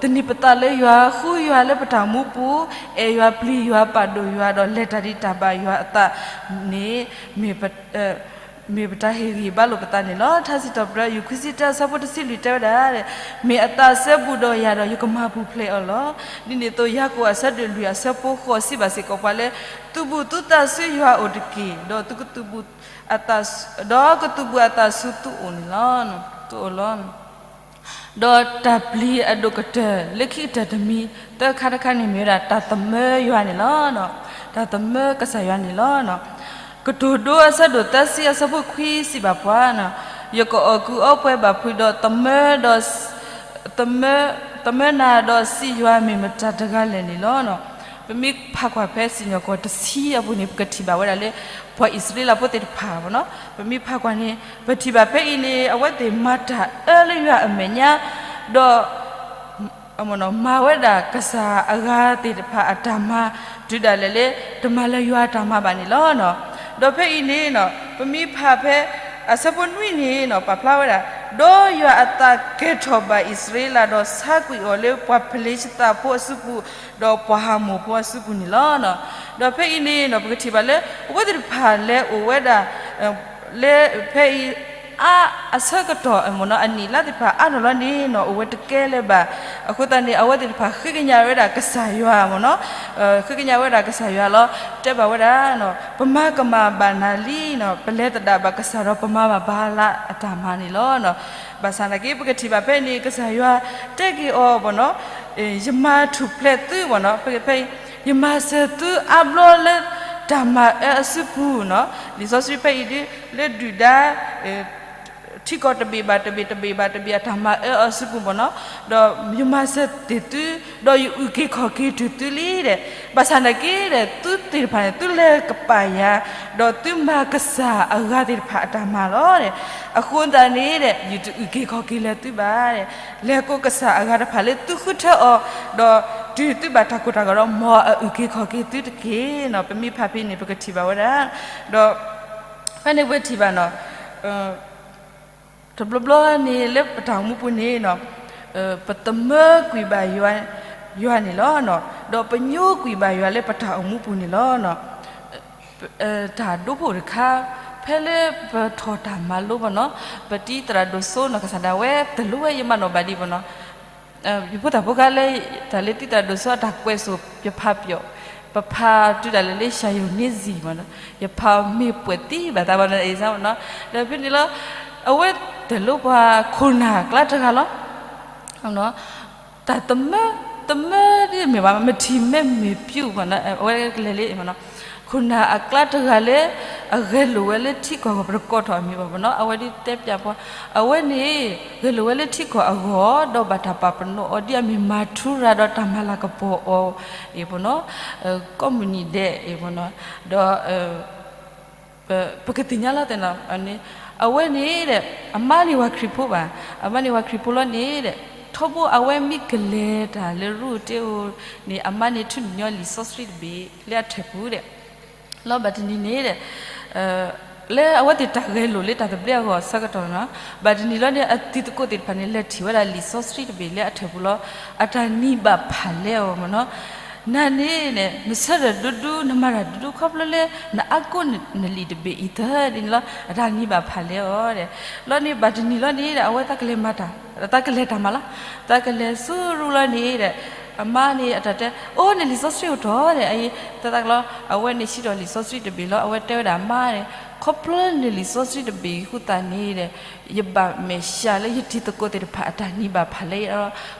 သန့ၤပသးလၢယွၤ, ဃုယွၤလၢပတၢ်အိၣ်မူပူၤ, အဲၣ်ယွၤ, ပျံၤယွၤ, ပာ်ဒိၣ်ယွၤ, ဒီးလဲၤတၢ်ဒံးတၢ်ဘၣ်ယွၤအသးန့ၣ် မ့ၢ်ပတၢ်ဟ့ၣ်ဂံၢ်ဟ့ၣ်ဘါလိာ်ပသးန့ၣ်လီၤ. ထါစံးထီၣ်ပတြၢၤ ယူၢ်ခွံဆံတၢ အဆၢဖိတဆံလွံၢ်တဲဝဲဒၣ်, မ့ၢ်အသးစဲဘူးဒီးယၤဒီး ယကမၤပူၤဖျဲးအီၤလီၤ. ဒ်န့ၣ်အသိး ယၤကိာ်အဆၢဒိၣ်လွံၢ်အဆၢဖိဃိးစံးဘၣ်စ့ၢ်ကီးပှၤလၢ သုးဘူးသုသးဆူယွၤအအိၣ်တက့ၢ်, ဒီးသုကသုးဘူး ဒီးကသုးဘူးအသးဆူသုအိၣ်န့ၣ်လီၤ. သုအိၣ်လီၤ. ဒီးတၢ်ပျံၤအဒိၣ်ကတၢၢ်လၢခံကတၢၢ်တမံၤ သၢခါတခါန့ၣ်မ့ၢ်ဝဲဒၣ် တၢ်သမၢယွၤန့ၣ်လီၤ. တၢ်သမၢကစၢ်ယွၤန့ၣ်လီၤ. ကတိၤဒိအဆၢဒိၣ်သၢဆံအဆၢဖိခွံစံးဘၣ်ပှၤ, ယကအီၣ်ကုၢ်အီပှဲၤဘၣ်ဖုးဒီး သမၢဒီး သမၢနၤဒီးစံးယွၤမ့ၢ်မတၤတဂၤလဲၣ်န့ၣ်လီၤ. ပမ့ၢ်ဖးကွၢ်ဖဲစံၣ်ညီၣ်ကွီၢ်တဆံအပူၤန့ၣ် ပကထံၣ်ဘၣ်ဝဲဒၣ်လၢ ပှၤအံၣ်စရ့လးဖိသ့ၣ်တဖၣ်နီၤ ပမ့ၢ်ဖးကွၢ်န့ၣ် ပထံၣ်ဘၣ်ဖဲအံၤန့ၣ် အဝဲသ့ၣ်မၤတၢ်အၢလၢယွၤအမဲာ်ညါ ဒီး မၤဝဲဒၣ်ကစၢ်အဂၤသ့ၣ်တဖၣ်အတၢ်မၤ တုၤဒၣ်လဲာ်လၢ တမၤလၢယွၤအတၢ်မၤဘၣ်န့ၣ်လီၤ. ဒီးဖဲအံၤန့ၣ် ပမ့ၢ်ဖးဖဲ အဆၢဖိနွံန့ၣ် ပာ်ဖျါဝဲဒၣ်, ဒီးယွၤအသးကဲထီၣ်ဘၣ်အံၣ်စရ့လး ဒီးဆါကွံာ်အီၤလၢပှၤဖလ့ၡသးဖိအစုပူၤ, ဒီးပှၤဟးမိၣ်ဖိအစုပူၤန့ၣ်လီၤ. ဒီးဖဲအံၤန့ၣ် ပကထံၣ်ဘၣ်လၢ အဝဲသ့ၣ်တဖၣ်လဲၤအိၣ်ဝဲဒၣ် လၢဖဲအံၤ အါအဆၢကတီၢ်မ့ၢ်နီၤ အနံၣ်လါသ့ၣ်တဖၣ်အါထီၣ်လီၤန့ၣ်နီၤ အိၣ်ဝဲတကဲလၢၤဘၣ်. အဃိသတးန့ၣ် အဝဲသ့ၣ်တဖၣ်ဃ့ကညးဝဲဒၣ်ကစၢ်ယွၤမ့ၢ်နီၤ, ဃ့ကညးဝဲဒၣ်ကစၢ်ယွၤလီၤ. တဲဘၣ်ဝဲဒၣ်, ပမၤကမၣ်ဘၣ်နၤလံနီၤ, ပလဲၤသဒၣ်ဘၣ်ကစၢ်ဒီး ပမၤဘၣ်ဘၣ်လၢအတၢ်မၤန့ၣ်လီၤ. ဘၣ်ဆၣ်သနာ်က့ ပကထံၣ်ဘၣ်ဖဲန့ၣ် ကစၢ်ယွၤတဲက့ၤအီၤမ့ၢ်နီၤ, ယမၤထူၣ်ဖျဲးသုမ့ၢ်နီၤ, ဖဲ ယမၤစၢၤသုအါဘျီလၢတၢ်မၤအၢအစုပူၤနီၤ. လံာ်စီဆှံဖဲအံၤဒ် လၢဒုၣ်ဒါ ထံကီၢ်တဘ့ၣ်ဘၣ်တဘ့ၣ် တဘ့ၣ်ဘၣ်တဘ့ၣ် အတၢ်မၤအၢအစုပူၤမ့ၢ်နီၤ, ဒီးယမၤစၢၤတ့ၢ်သု, ဒီးယအုၣ်က့ၤခီၣ်က့ၤတုၤသုလံဒီး, ဘၣ်ဆၣ်သနာ်က့ဒီး သုသ့ၣ်တဖၣ်န့ၣ် သုလဲၤကပာ်ယၤ, ဒီးသုမၤကစၢ်အဂၤသ့ၣ်တဖၣ်အတၢ်မၤလီၤဒီး, အဃိသတးန့ၣ်ဒီး ယတအုၣ်က့ၤခီၣ်က့ၤလၢၤသုဘၣ်ဒီး, လဲၤကိးကစၢ်အဂၤတဖၣ်လၢသုဃုထၢအီၤ, ဒီးတုၤသုဘၣ်တၢ်ကိၢ်တၢ်ဂီၤဒီး မ်အအုၣ်က့ၤခီၣ်က့ၤသုတက့ၢ်နီၤ. ပမ့ၢ်ဖးဖဲန့ၣ် ပကထံၣ်ဘၣ်ဝဲဒၣ်, ဒီး ဖဲန့ၣ်ပထံၣ်ဘၣ်နီၤ, တဘျီဘျီန့ၣ်လၢပတၢ်အိၣ်မူပူၤန့ၣ်နီၤ, ပသမၢကွံာ်ဘၣ်ယွၤန့ၣ်လီၤ. ဒီးပညိကွံာ်ဘၣ်ယွၤလၢပတၢ်အိၣ်မူပူၤန့ၣ်လီၤ. တၢ်ဒိဖိတခါ, ဖဲလၢပထီၣ်တၢ်မၤလိပနီၤ, ပတံၤသရၣ်ဒိၣ်စိနီၤ ကစၢ်ဒၣ်ဝဲတလိၣ်ဝဲယမၤနီၣ်ဘၣ်ဒံးပနီၤ, ယဖိသၣ်ဖိခါလၢ တၢ်လၢတံၤသရၣ်ဒိၣ်စိအတၢ်ကွဲးစိၣ် ယဖးပျီၣ်, ပဖးတုၤဒၣ်လဲာ်လၢ ရှၤယိၤန့ၣ်စံၣ်မနီၤ, ယဖးမ့ၢ်ပှဲၤသံဘၣ်သးဘၣ်နီၤ အ့ၣ်စၢ်မနီၤ, ဒီးဖဲန့ၣ်လီၤ, အဝဲတလိၣ်ပှၤခိၣ်နၢ်အကျါတဂၤလီၤ. တၢ်သမၢ, သမၢဒ်မ့ၢ်ဘၣ် မထံၣ်မဲမ့ၢ်ပျုၢ်မနီၤ, အဝဲကလဲၤလၢမနီၤ, ခိၣ်နၢ်အကျါတဂၤလၢ အဂဲၤလိာ်ဝဲလၢထံကီၢ်အဂီၢ် ပတကိးထီၣ်အမံၤဘၣ်မနီၤ, အဝဲဒ်တဲပျးပှၤ, အဝဲန့ၣ် ဂဲၤလိာ်ဝဲလၢထံကီၢ်အဂီၢ် ဒီးဘၣ်တၢ်ပာ်ပနီၣ်အီၤဒ်အမ့ၢ်မၤထူရၤဒီးတၢ်မၤလၤကပီၤအီၤအံၤမနီၤ, ကိးမုၢ်နံၤဒဲးအံၤမနီၤ, ဒီး ပကသ့ၣ်ညါလီၤသ့ၣ်နီၤ, အဝဲန့ၣ်ဒီး အမါန့ၣ်ဝဲခရံာ်ဖိဘၣ်, အမါန့ၣ်ဝဲခရံာ်ဖိလီၤန့ၣ်ဒီး, ထီဘိအဝဲမ့ၢ်ကလဲၤတၢ်လၢရူၢ်တ့ၢ်ဧိၤန့ၣ် အမါန့ၣ်ထုးန့ၢ်ညီလံာ်စီဆှံတဘ့ၣ်လၢအထၢၣ်ပူၤဒီး, လီၤဘၣ်တနံၤန့ၣ်ဒီး လၢအဝဲသ့ၣ်တၢ်ဂဲၤလိာ်လၢတၢ်သဘျ့အဂီၢ်အဆၢကတီၢ်နီၤ, ဘၣ်တနံၤလီၤန့ၣ် အတံၤသကိးသ့ၣ်တဖၣ်န့ၣ် လဲၤထံၣ်ဝဲဒၣ်လံာ်စီဆှံတဘ့ၣ်လၢအထၢၣ်ပူၤလီၤ, အတၢ်နံၤဘၣ်ဖးလဲအီၤမနီၤ, နၤန့ၣ်န့ၣ် နဆၢထၢၣ်ဒူဒူ နမၤတၢ်ဒူဒူ ခီဖျိလၢ နအါကိးနလံာ်တဘ့ၣ်အံၤသၢဒ်န့ၣ်လီၤ, အတၢ်နံၤဘၣ်ဖးလဲအီၤဒီး, လီၤန့ၣ်ဘၣ်တနံၤလီၤန့ၣ်ဒီး အဝဲသးကလဲၤမၤတၢ်, သးကလဲၤတၢ်မၤလီၤ, သးကလဲၤဆူရူၢ်လီၤန့ၣ်ဒီး အမါန့ၣ်အတၢ်တဲ, အိၣ်န့ၣ်လံာ်စီဆှံအိၣ်ထီၣ်ဒီး အံၤ သးသးကလီၤ, အဝဲန့ၣ်စံးထီၣ်လံာ်စီဆှံတဘ့ၣ်လီၤ, အဝဲတဲဝဲဒၣ်အမါန့ၣ်, ခီဖျိလၢနလံာ်စီဆှံတဘ့ၣ်အံၤအဃိသတးန့ၣ်ဒီး ယဘၣ်မဲာ်ဆှးလၢယတံၤသကိးသ့ၣ်တဖၣ်အတၢ်နံၤဘၣ်ဖးလဲအီၤ,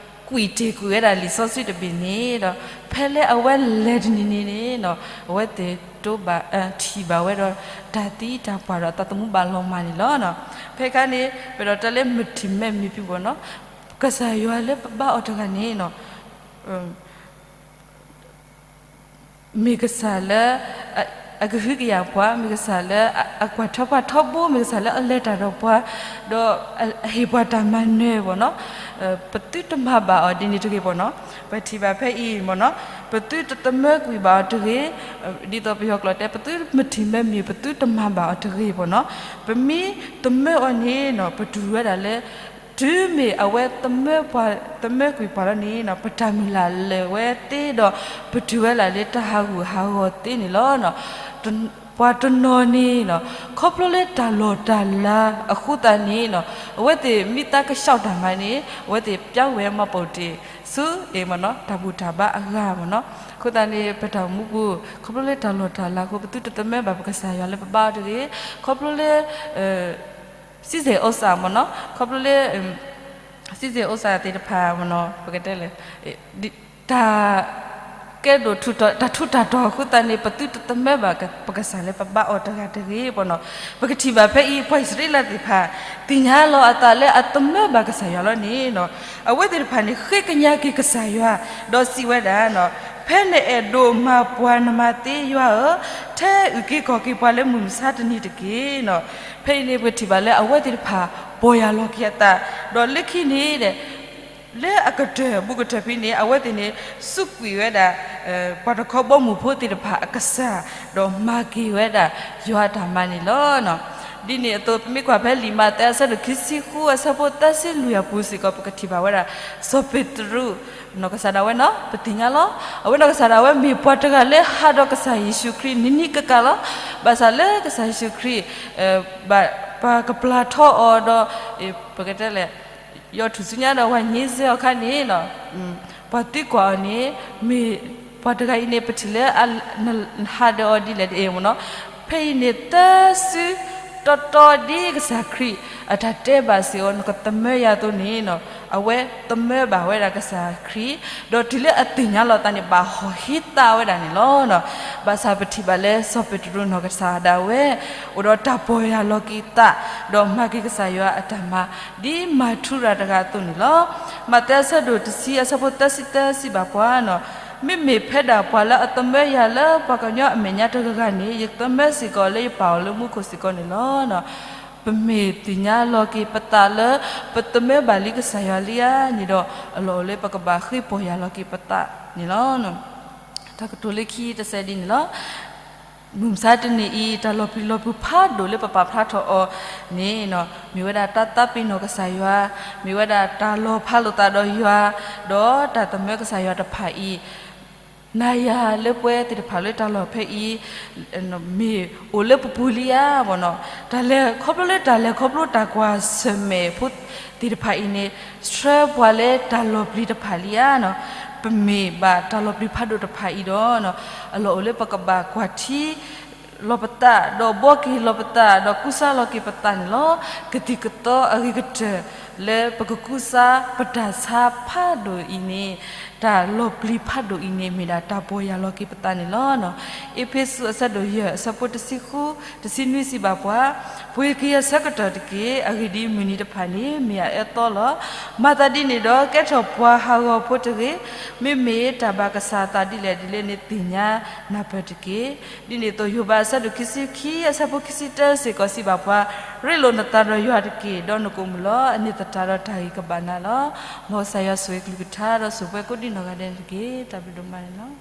ကွံာ်တ့ၢ်ကွံာ်ဝဲဒၣ်လံာ်စီဆှံတဘ့ၣ်န့ၣ်ဒီး ဖဲလၢအဝဲလဲၤတနံၤန့ၣ်န့ၣ်နီၤ အဝဲသ့ၣ်တိဘၣ် ထံၣ်ဘၣ်ဝဲဒီး တၢ်သံတၢ်ပှၢ်ဒီးသးသမူဘၣ်လီၤမၢ်န့ၣ်လီၤ. ဖဲခါန့ၣ် ပဒီးတၢ်လၢမထံၣ်မဲာ်မ့ၢ်ပျုၢ်ဘၣ်နီၤ ကစၢ်ယွၤလၢပဘါအီၤတဂၤန့ၣ်နီၤ မ့ၢ်ကစၢ်လၢ အ အကဟုကယာ်ပှၤ မ့ၢ်ကစၢ်လၢအကွၢ်ထွဲပှၤထီဘိ မ့ၢ်ကစၢ်လၢအလဲၤတၢ်ဒီးပှၤ ဒီးအဟ့ၣ်ပှၤတၢ်မၤနၢၤဘၣ်နီၤ. ပသုတမၤဘၣ်အီၤဒ်န့ၣ်တဂ့ၤဘၣ်နီၤ. ပထံၣ်ဘၣ်ဖဲအံၤမ့ၢ်နီၤ ပသုတသမၢကွံာ်ဘၣ်အီၤတဂ့ၤ. ဒ်သိးပယီၤကျိာ်တဲ ပသုမထံၣ်မၢမ့ၢ် ပသုတမၤဘၣ်အီၤတဂ့ၤဘၣ်နီၤ. ပမ့ၢ်တမၢအီၤန့ၣ်နီၤ ပတူၢ်ဝဲဒၣ်လၢ တုၤမ့ၢ်အဝဲသမၢပှၤ သမၢကွံာ်ပှၤလီၤန့ၣ်နီၤ ပတၢ်မုၢ်လၢ်လၢာ်ဝဲသ့ဒီး ပတုၢ်ဝဲဒၣ်လၢတၢ်ဟးဂူာ်ဟးဂီၤသ့န့ၣ်လီၤ. ပှၤတနီၤန့ၣ်နီၤ ခီဖျိလၢတၢ်လီၢ်တၢ်လၤအဃိသတးန့ၣ်နီၤ အဝဲသ့ၣ်မ့ၢ်သးကဆှီတၢ်မၤန့ၣ် အဝဲသ့ၣ်ပျၢ်ဝဲမၤပိာ်တ့ၢ် ဆူအ့ၣ်မ့ၢ်နီၤ တၢ်ဘူၣ်တၢ်ဘါအဂၤမ့ၢ်နီၤ. အဃိသတးန့ၣ် ပတၢ်အိၣ်မူပူၤ ခီဖျိလၢတၢ်လီၢ်တၢ်လၤအဃိ ပသုတသမၢဘၣ်ပကစၢ်ယွၤလၢပဘါအီၤတဂ့ၤ. ခီဖျိလၢ စံၣ်စိၤအိၣ်စးမ့ၢ်နီၤ ခီဖျိလၢ စံၣ်စိၤအိၣ်စးသ့ၣ်တဖၣ်မ့ၢ်နီၤ ပကတဲလဲၣ် တၢ် ကဲဒိၣ်ထူးတၢ်ထူးတၢ်တီၤအဃိသတးန့ၣ် ပသုတသမၢဘၣ်ပကစၢ်လၢပဘါအီၤတဂၤတဂ့ၤဘၣ်နီၤ. ပကထံၣ်ဘၣ်ဖဲအံၤ ပှၤအံၣ်စရ့လးသ့ၣ်တဖၣ် သ့ၣ်ညါလီၤအသးလၢအသမၢဘၣ်ကစၢ်ယွၤလီၤန့ၣ်နီၤ အဝဲသ့ၣ်တဖၣ်န့ၣ် ဃ့ကညးက့ၤကစၢ်ယွၤ ဒီးစံးဝဲဒၣ်နီၤ ဖဲနအဲၣ်ဒိးမၤပှၤနမၤသ့ယွၤဧၢ, ထဲအုၣ်က့ၤခီၣ်က့ၤပှၤလၢမုၢ်မဆါတနံၤတက့ၢ်နီၤ. ဖဲအံၤန့ၣ် ပကထံၣ်ဘၣ်လၢအဝဲသ့ၣ်တဖၣ် ပီၢ်ယၢ်လီၤက့ၤအသး, ဒီးလၢခံန့ၣ် လၢအကတၢၢ်ဘူးကတၢၢ်ဖဲန့ၣ် အဝဲသ့ၣ်န့ၣ် စူးကွံာ်ဝဲဒၣ် ပှၤတခီဘီမုၢ်ဖိသ့ၣ်တဖၣ်အကစၢ်, ဒီးမၤက့ၤဝဲဒၣ်ယွၤအတၢ်မၤန့ၣ်လီၤ. ဒ်န့ၣ်အသိး ပမ့ၢ်ကွၢ်ဖဲလံာ်မးသဲအဆၢဒိၣ်ခံဆံဃုအဆၢဖိသၢဆံလွံၢ်အပူၤစ့ၢ်ကီး ပကထံၣ်ဘၣ်ဝဲဒၣ် စီၤပ့းတရူး နီၢ်ကစၢ်ဒၣ်ဝဲနီၤ ပသ့ၣ်ညါလီၤ. အဝဲနီၢ်ကစၢ်ဒၣ်ဝဲမ့ၢ်ပှၤတဂၤလၢဟးဒီးကစၢ်ယ့ၣ်ၡူးခရံာ်နံၤနံၤကကးလီၤ. ဘၣ်ဆၣ်လၢကစၢ်ယ့ၣ်ၡူးခရံာ် ဘၣ်ပှၤကပျၢ်ထီအီၤဒီး ပကတဲလဲၣ် ယီၢ်ထူၣ်စုညါဒီးဝဲညံစ့အီၤခါန့ၣ် ပှၤသံကွၢ်အီၤန့ၣ် မ့ၢ်ပှၤတဂၤအံၤန့ၣ် ပထံၣ်လၢ နဟးဒီးအီၤဒ်လဲၣ်တအဲၣ်မ့ၢ်နီၤ. ဖဲအံၤန့ၣ် သၢစုတီတီဒ်ကစၢ်ခရံာ်အတၢ်တဲဘၣ်စ့ၢ်ကီး နကသမၢယၤအသိးန့ၣ် အဝဲသမၢဘၣ်ဝဲဒၣ်ကစၢ်ခရံာ်, ဒီးတုၤလၢအသ့ၣ်ညါလီၤသးန့ၣ် ဘၣ်ဟီၣ်ဟ့သးဝဲဒၣ်န့ၣ်လီၤ. ဘၣ်ဆၣ်ပထံၣ်ဘၣ်လၢစီၤပ့းတရူးနီၢ်ကစၢ်ဒၣ်ဝဲ အိၣ်ဒီးတၢ်ပီၢ်ယၢ်လီၤက့ၤသး ဒီးမၤက့ၤကစၢ်ယွၤအတၢ်မၤ ဒ်မၤထူရၤတဂၤအသိးန့ၣ်လီၤ. မးသဲအဆၢဒိၣ်တဆံအဆၢဖိသၢဆံသၢစံးဘၣ်ပှၤနီၤ, မ့မ့ၢ်ဖဲဒၣ်ပှၤလၢအသမၢယၤလၢပှၤကညီအမဲာ်ညါတဂၤဂၤန့ၣ် ယသမၢစ့ၢ်ကီးလၢယပာ်အီၤလၢမူခိၣ်စ့ၢ်ကီးန့ၣ်လီၤ. ပမ့ၢ်သ့ၣ်ညါလီၤက့ၤပသးလၢ ပသမၢဘၣ်လံကစၢ်ယွၤလံဧါန့ၣ်ဒီး အလီၢ်အိၣ်လၢပကဘၣ်ဃ့ပီၢ်ယၢ်လီၤက့ၤပသးန့ၣ်လီၤ. တၢ်ကတိၤလၢခံတစဲးဒ်န့ၣ်လီၤ. မုၢ်မဆါတနံၤအံၤ တၢ်လီၤပျံၤလီၤဖုးဖးဒိၣ်လၢပပာ်ဖျါထီၣ်အီၤန့ၣ် မ့ၢ်ဝဲဒၣ်တၢ်သးပ့ၤနီၣ်ကစၢ်ယွၤ, မ့ၢ်ဝဲဒၣ်တၢ်လီၤဖးလိာ်သးဒီးယွၤ, ဒီးတၢ်သမၢကစၢ်ယွၤတဖၣ်အံၤ နၤယၤလၢပှဲၤသ့ၣ်တဖၣ်လၢတၢ်လီၢ်ဖဲအံၤ မ့ၢ်အိၣ်လၢပပူၤလံဧါဘၣ်နီၤ, တၢ်လဲၤခီဖျိလၢတၢ်လဲၤခီဖျိတၢ်ကွၢ်ဆၢၣ်မဲာ်ဖိသ့ၣ်တဖၣ်အံၤန့ၣ် ဆှၢပှၤလၢတၢ်လီၤပျံၤတဖၣ်လံဧါနီၤ, ပမ့ၢ်ဘၣ်တၢ်လီၤပျံၤဖးဒိၣ်တဖၣ်အံၤဒီး အလီၢ်အိၣ်လၢပကဘၣ်ကွၢ်ထံ လီၤပသး ဒီးဘှီက့ၤလီၤပသး ဒီးကူစါလီၤက့ၤပသးန့ၣ်လီၤ. ကသံၣ်ကသီအဂ့ၤကတၢၢ်လၢပကကူစါပတၢ်ဆါဖးဒိၣ်အံၤန့ၣ် တၢ်လီၤပျံၤဖးဒိၣ်အံၤန့ၣ် မ့ၢ်ဒၣ်တၢ်ပီၢ်ယၢ်လီၤက့ၤပသးန့ၣ်လီၤ. အ့းဖ့းစူးအဆၢဒိၣ်ယဲၢ်အဆၢဖိတဆံဃု တဆံနွံစံးဘၣ်ပှၤ, ပှ့ၤက့ၤအဆၢကတီၢ်တက့ၢ်. အဂ့ၢ်ဒ်အံၤ, မုၢ်နံၤတဖၣ်န့ၣ် မ့ၢ်အအၢသီလီၤ. မၤသးဒ်န့ၣ်ဒီး ကဲထီၣ်ပှၤဟးဂီၤဖိတဂ့ၤ. မ့မ့ၢ်တၢ်ဘၣ်ကစၢ်အသးဒ်လဲၣ်ဒ်လဲၣ်န့ၣ် သ့ၣ်ညါနၢ်ပၢၢ်တက့ၢ်. ဒ်န့ၣ်အသိး ယိၤဘးအဆၢဒိၣ်ခံဆံခံအဆၢဖိခံဆံတၢစ့ၢ်ကီးစံးဘၣ်ပှၤ, ရ့လိာ်နသးဒီးယွၤတက့ၢ်, ဒီးနကအိၣ်မုာ်လီၤ. အန့ၣ်သတးဒီးတၢ်ဂ့ၤကဘၣ်နၤလီၤ. မ်ကစၢ်ယွၤဆိၣ်ဂ့ၤကလုၢ်ကထါ ဒီးဆိၣ်ပှဲၤကိးဒံနီၢ်ဂၤဒဲးန့ၣ်တက့ၢ်. တၢ်ဘျုးဒိၣ်မးန့ၣ်လီၤ.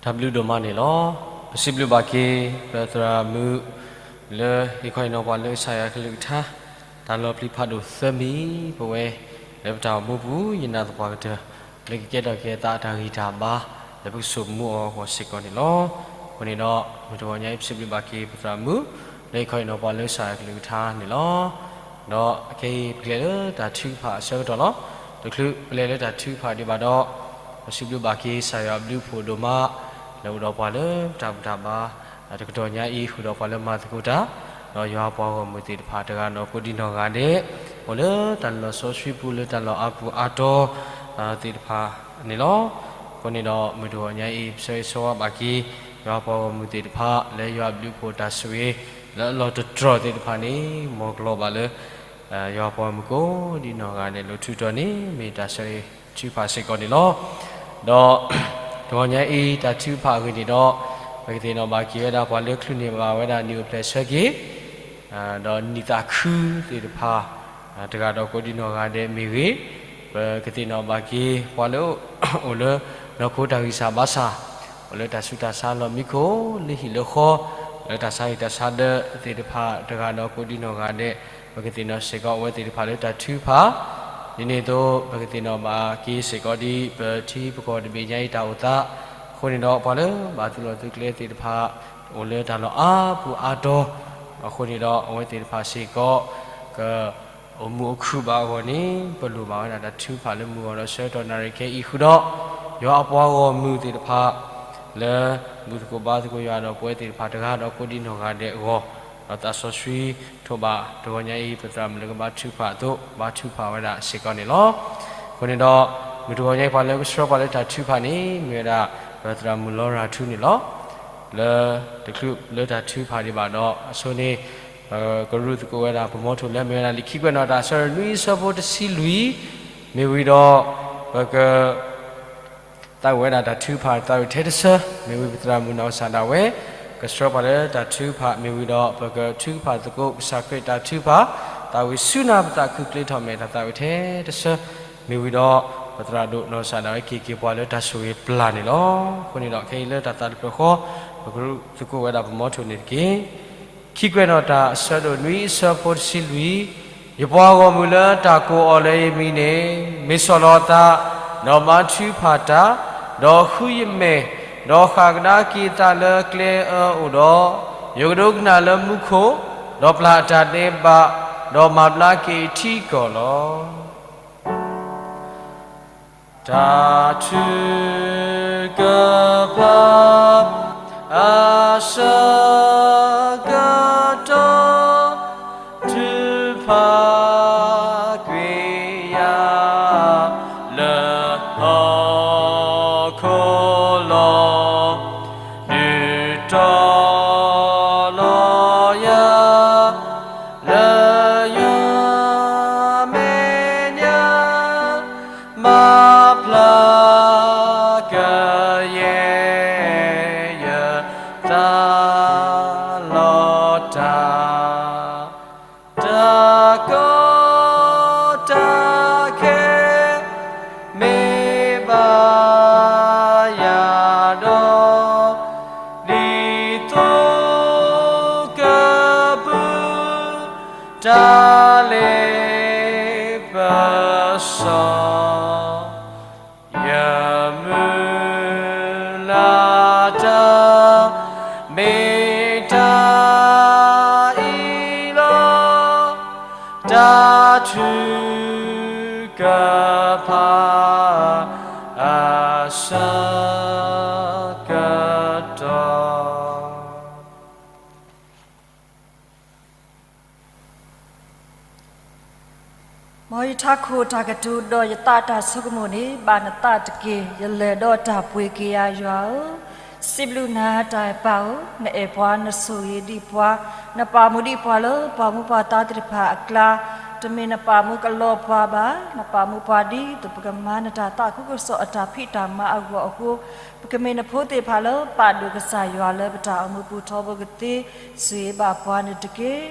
တၢ်ဘျုးဒိၣ်မးန့ၣ်လီၤ. ပစံးဘျုးဘၣ်က့ၤ ပသရၣ်မုၣ် လၢဟ့ၣ်ခီဟ့ၣ်နီၤပှၤလၢကစၢ်ယွၤကလုၢ်ကထါ တၢ်လီၤပျံၤဖးဒိၣ်သၢမံၤ ပဝဲ လၢပတၢ်အိၣ်မူပူၤ ယနာ်သပှၢ်ကတၢၢ် လၢကကဲထီၣ်က့ၤအသးအတၢ်ဂံၢ်တၢ်ဘါ လၢပကဆိကမိၣ်အီၤအဂီၢ်စ့ၢ်ကီးန့ၣ်လီၤ. အဃိန့ၣ်ဒီး မုၢ်တဂီၤညါအံၤ ပစံးဘျုးဘၣ်က့ၤပသရၣ်မုၣ် လၢဟ့ၣ်ခီဟ့ၣ်နီၤပှၤလၢကစၢ်ယွၤကလုၢ်ကထါန့ၣ်လီၤ. ဒီးခဲအံၤပကလဲၤလၢတၢ်ထုကဖၣ်အဆၢကတီၢ်လီၤ. တချုးပလဲၤလၢတၢ်ထုကဖၣ်ဒံးဘၣ်ဒီး ပစံးဘျုးဘၣ်က့ၤကစၢ်ယွၤအဘျုးအဖှိၣ်ဒိၣ်မး လၢအိၣ်ဒီးပှၤလၢတၢ်ဘူၣ်တၢ်ဘါ တကတီၢ်ညါအံၤ ဃုာ်ဒီးပှၤလၢမၤသကိးတၢ် ဒီးယွၤပှၤဂီၢ်မုၢ်သ့ၣ်တဖၣ်တဂၤဒီးကိးဒံနီၢ်ဂၤဒဲး အိၣ်လၢတၢ်လီၢ်စီဆှံပူၤလၢတၢ်လီၢ်အါပူၤအါတီၤသ့ၣ်တဖၣ်န့ၣ်လီၤ. အဃိန့ၣ်ဒီး မုၢ်တဂီၤညါအံၤ ပဆၢဂ့ၤဆၢဝါဘၣ်က့ၤ ယွၤပှၤဂီၢ်မုၢ်သ့ၣ်တဖၣ် လၢယွၤအဘျုးအဖှိၣ်တၢ်ဆိၣ်ဂ့ၤ လၢအလီၤတတြီၢ်သ့ၣ်တဖၣ်န့ၣ် မ်ကလီၤဘၣ်လၢ ယွၤပှၤမုၣ်ကိးဒံနီၢ်ဂၤဒဲး လီၤထူးတီၤန့ၣ် မ့ၢ်တၢ်ဆၢဂ့ၤထုကဖၣ်စ့ၢ်ကီးန့ၣ်လီၤ. ဒီးတဂီၤညါအံၤ တၢ်ထုကဖၣ်အဂ့ၢ်န့ၣ်ဒီး ပကသ့ၣ်နီၣ်ဘၣ်က့ၤဝဲဒၣ် ပှၤလၢချုးန့ၢ်ဘၣ်ဝဲဒၣ် နံၣ်အိၣ်ဖျဲၣ်ဆၢက့ၤ ဒီးနံၣ်သးခုသ့ၣ်တဖၣ် တဂၤဒီးကိးဒံနီၢ်ဂၤဒဲးမ့ၢ်ဂ့ၤ, ပကသ့ၣ်နီၣ်ဘၣ်က့ၤ ပှၤလၢအိၣ်လၢနီၢ်ခိတၢ်ဂံၢ်စၢ်ဘါစၢ်, အိၣ်လၢတၢ်ဆူးတၢ်ဆါလီၢ်မံခိၣ် လၢဟံၣ်လၢဃီ, လၢတၢ်ဆါဟံၣ်တၢ်ဆါဒၢးသ့ၣ်တဖၣ် တဂၤဒီးကိးဒံနီၢ်ဂၤဒဲး ပကသ့ၣ်နီၣ်စ့ၢ်ကီးအဝဲသ့ၣ်တဖၣ်လၢတၢ်ထုကဖၣ်, ဒ်န့ၣ်အသိး ပကသ့ၣ်နီၣ်ဘၣ်က့ၤစ့ၢ်ကီးဒ် ပထံပကီၢ်တဘ့ၣ်ညါအံၤတၢ်အိၣ်သး, အဃိန့ၣ်ဒီး ပှၤလၢဘၣ်သုးလီၢ်သုးကျဲသ့ၣ်တဖၣ် အိၣ်လၢတၢ်လီၢ်အါပူၤအါတီၤ, အဃိန့ၣ်ဒီး အဝဲသ့ၣ်တဖၣ်စ့ၢ်ကီး က အိၣ်မုာ်အိၣ်ခုၣ်ဘၣ်အဂီၢ်န့ၣ် ပလိၣ်ဘၣ်ဝဲဒၣ်တၢ်ထုကဖၣ်လၢမုၢ်ဂီၤဒီးဆၢကတီၢ်နၣ်ရံၣ်ခဲအံၤဃုာ်ဒီး ယွၤအပှၤဂီၢ်မုၢ်သ့ၣ်တဖၣ် လၢဘူၣ်သကိးဘါသကိးယွၤဒီးပဝဲသ့ၣ်တဖၣ်တဂၤဒီးကိးဒံနီၢ်ဂၤဒဲးအဂီၢ်, ဒီးသးစီဆှံထိးဘၣ်တဂီၤညါအံၤ ပသရၣ်မုၣ်လၢကဘါထုကဖၣ်အသိး ဘါထုကဖၣ်ဝဲဒၣ်စ့ၢ်ကီးန့ၣ်လီၤ. အဃိန့ၣ်ဒီး မုၢ်တဂီၤညါအံၤ ပှၤလၢကဆှၢပှၤလၢတၢ်ထုကဖၣ်န့ၣ် မ့ၢ်ဝဲဒၣ် ပသရၣ်မုၣ်လီရၤထူန့ၣ်လီၤ. လၢတချုးလၢတၢ်ထုကဖၣ်ဒံးဘၣ်ဒီး အဆိန့ၣ် ပကရူၢ်သကိးဝဲဒၣ်ပမီထိၣ်လၢမ့ၢ်ဝဲဒၣ်လံာ်ခံကွဲးနီၣ်တၢ်အဆၢဒိၣ်နွံအဆၢဖိတဆံလွံၢ်, မ့ၢ်ဝံၤဒီး ပက သးဝံၣ်ဝဲဒၣ်တၢ်ထုကဖၣ်သးဝံၣ်ထဲတဆၢ, မ့ၢ်ဝံၤပသရၣ်မုၣ်နီၢ်ကစၢ်ဒၣ်ဝဲ ကဆှၢပှၤလၢတၢ်ထုကဖၣ်, မ့ၢ်ဝံၤဒီးပကထုကဖၣ်သကိးကစၢ်ခရံာ်တၢ်ထုကဖၣ် သးဝံၣ်ဆူနၢ်ပသးခုကျ့ထီၣ်မဲာ်တၢ်သးဝံၣ်ထဲတဆၢ, မ့ၢ်ဝံၤဒီး ပသရၣ်ဒိၣ်နီၢ်ကစၢ်ဒၣ်ဝဲက့ၤက့ၤပှၤလၢတၢ်ဆိၣ်ဂ့ၤပျၢ်န့ၣ်လီၤ. အဃိန့ၣ်ဒီး ခဲအံၤလၢတၢ်သးတဖျၢၣ်ဃီ ပကရူၢ်သကိးဝဲဒၣ်ပမီထိၣ်န့ၣ်တက့ၢ်. ခံကွဲးနီၣ်တၢ်အဆၢဒိၣ်နွံအဆၢဖိတဆံလွံၢ်, ယပှၤဂီၢ်မုၢ်လၢတၢ်ကိးအီၤလၢယမံၤန့ၣ် မ့ၢ်ဆီၣ်လီၤအသး, ဒီးမၤထုကဖၣ်တၢ်, ဒီးဃုယမဲာ်, ဒီးဃၣ်ကဒါက့ၤအသးလၢကျဲအၢအိၣ်ဒီး, ယကဒိကနၣ်လၢမူခိၣ်, ဒီးပျၢ်အတၢ်ဒဲးဘး, ဒီးမၤဘျါက့ၤအထံအကီၢ်လီၤ. တၢ်ထုကဖၣ် အဆၢကတီၢ် ထုကဖၣ်ကွံာ်ယၤ လၢဟီၣ်ခိၣ်လီၤ. ဒုးတီၤလီၤယၤ လၢယွၤမဲာ်ညါ မၤဖျါကယဲၢ်ယသး လီၤတၢ် တၢ်ကီတၢ်ခဲ မ့ၢ်ဘၣ်ယၤဒီး ဒ်သိးကပုၢ် တၢ်လ့ပစီ ယမုၢ်လၢ်တၢ် မ့ၢ်တၢ်အံၤလီၤ. တၢ်ထုကဖၣ် အဆၢကတီၢ် မ်ယထးခိၣ်တၢ်ကတိၤဒီးယသးတၢ်ဆိကမိၣ်န့ၣ် ဘၣ်နသးတက့ၢ်. ယလဲၤဒီးတၢ်ပှ့ၤက့ၤယၤ ယွၤဧၢ, စံးဘျုးနၤတၢ်အဲၣ်ပၢ်ဧၢ, နအဲၣ်ပှၤ နဆိၣ်ဂ့ၤဒံးပှၤ, နပာ်မူဒံးပှၤလၢပှၤမူပှၤသးသ့ၣ်တဖၣ်အကျါ, တမ့ၢ်နပာ်မူကလီပှၤဘၣ်, နပာ်မူပှၤဒ်သိးပကမၤနတၢ်သးခုကစီၣ်အတၢ်ဖံးတၢ်မၤအဂီၢ်အဃိ, ပကမ့ၢ်နဖိသ့ၣ်တဖၣ်လၢပာ်ဒိၣ်ကစၢ်ယွၤလၢပတၢ်အိၣ်မူပူၤထီဘိကသ့, ဆိၣ်ဂ့ၤဘၣ်ပှၤန့ၣ်တက့ၢ်.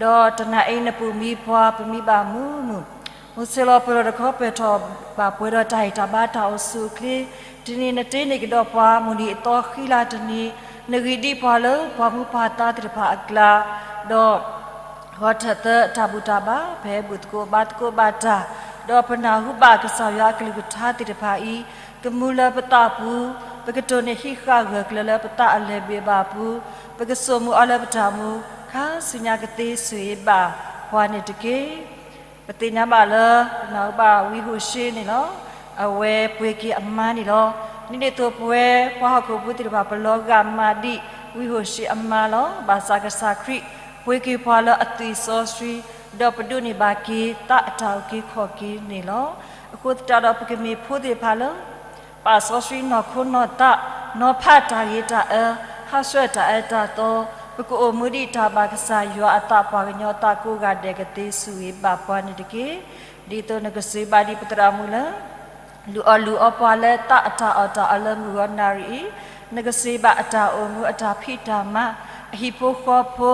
ဒီးတနၤအံၤ နပူၤမံပှၤ ပမံဘၣ်မုာ်မုာ်, မုၢ်ဆ့ၣ်လီၤပှဲၤလီၤတခီ ပၢၢ်ထီၣ်ဘၣ်ပှဲၤဒီးတၢ်ဟ့ၣ်တၢ်ဘါတၢ်အိၣ်ဆူၣ်အိၣ်ချ့, တနံၤနတ့န့ၢ်ကဒီးပှၤ မုၢ်နံၤအသီဃံလၤတနံၤ, နဂံၢ်ဒံးပှၤလၢပှၤမူပှၤသးသ့ၣ်တဖၣ်အကျါ, ဒီး ဂီၤထၢၣ်သၢအတၢ်ဘူၣ်တၢ်ဘါ ဖဲဘူၣ်သကိးဘါသကိးဘၣ်တၢ်, ဒီးပနၢ်ဟူဘၣ်ကစၢ်ယွၤအကလုၢ်ကထါသ့ၣ်တဖၣ်အံၤ, ကမူလၢပသးပူၤ, ပကတိၢ်န့ၢ်ဟံးဃာ်ဂၢၢ်ကျၢၤလၢပသးအလဲၤဘ့ၣ်ဘၣ်ပူၤ, ပကစိာ်မူအီၤလၢပတၢ်မူ, ခါဆူညါကသ့ဆိၣ်ဂ့ၤဘၣ်ပှၤန့ၣ်တက့ၢ်. ပသ့ၣ်ညါဘၣ်လၢ ပနၢ်ဟူဘၣ်ဝံဟိၤၡ့န့ၣ်လီၤ. အဝဲပှ့ၤက့ၤအမါန့ၣ်လီၤ. ဒ်န့ၣ်အသိးပဝဲပှၤဟီၣ်ခိၣ်ဖိသ့ၣ်တဖၣ် ပလီၤဂာ်မၤဒ်ဝံဟိၤၡ့အမါလီၤ. ဘၣ်ဆၣ်ကစၢ်ခရံာ်ပှ့ၤက့ၤပှၤလၢအသွံၣ်စီဆှံ, ဒီးပဒိးန့ၢ်ဘၣ်က့ၤသးအတၢ်အုၣ်က့ၤခီၣ်က့ၤန့ၣ်လီၤ. အဃိသတးဒီးပကမ့ၢ်ဖိသ့ၣ်တဖၣ်လၢ ပာ်စီဆှံနီၢ်ခိနီၢ်သး, နီၤဖးတၢ်ဂ့ၤတၢ်အၢ, ဟးဆှဲးတၢ်အၢတၢ်သီ, ပကအိၣ်မူဒံးတၢ်ဘၣ်ကစၢ်ယွၤအသး ပှၤကညီသးကိးဂၤဒဲးကသ့ ဆိၣ်ဂ့ၤဘၣ်ပှၤန့ၣ်တက့ၢ်. ဒ်သိးနကစၢ်ဘၣ်ဒံးပသရၣ်မုၣ်လၢ လုၢ်အီၣ်လုၢ်အီပှၤလၢတၢ်အတၢ်အီၣ်တၢ်အီလၢမုၢ်ဂီၤနၣ်ရံၣ်အံၤ, နကစၢ်ဘၣ်အတၢ်အိၣ်မူအတၢ်ဖံးတၢ်မၤ, အဟံၣ်ဖိဃီဖိ,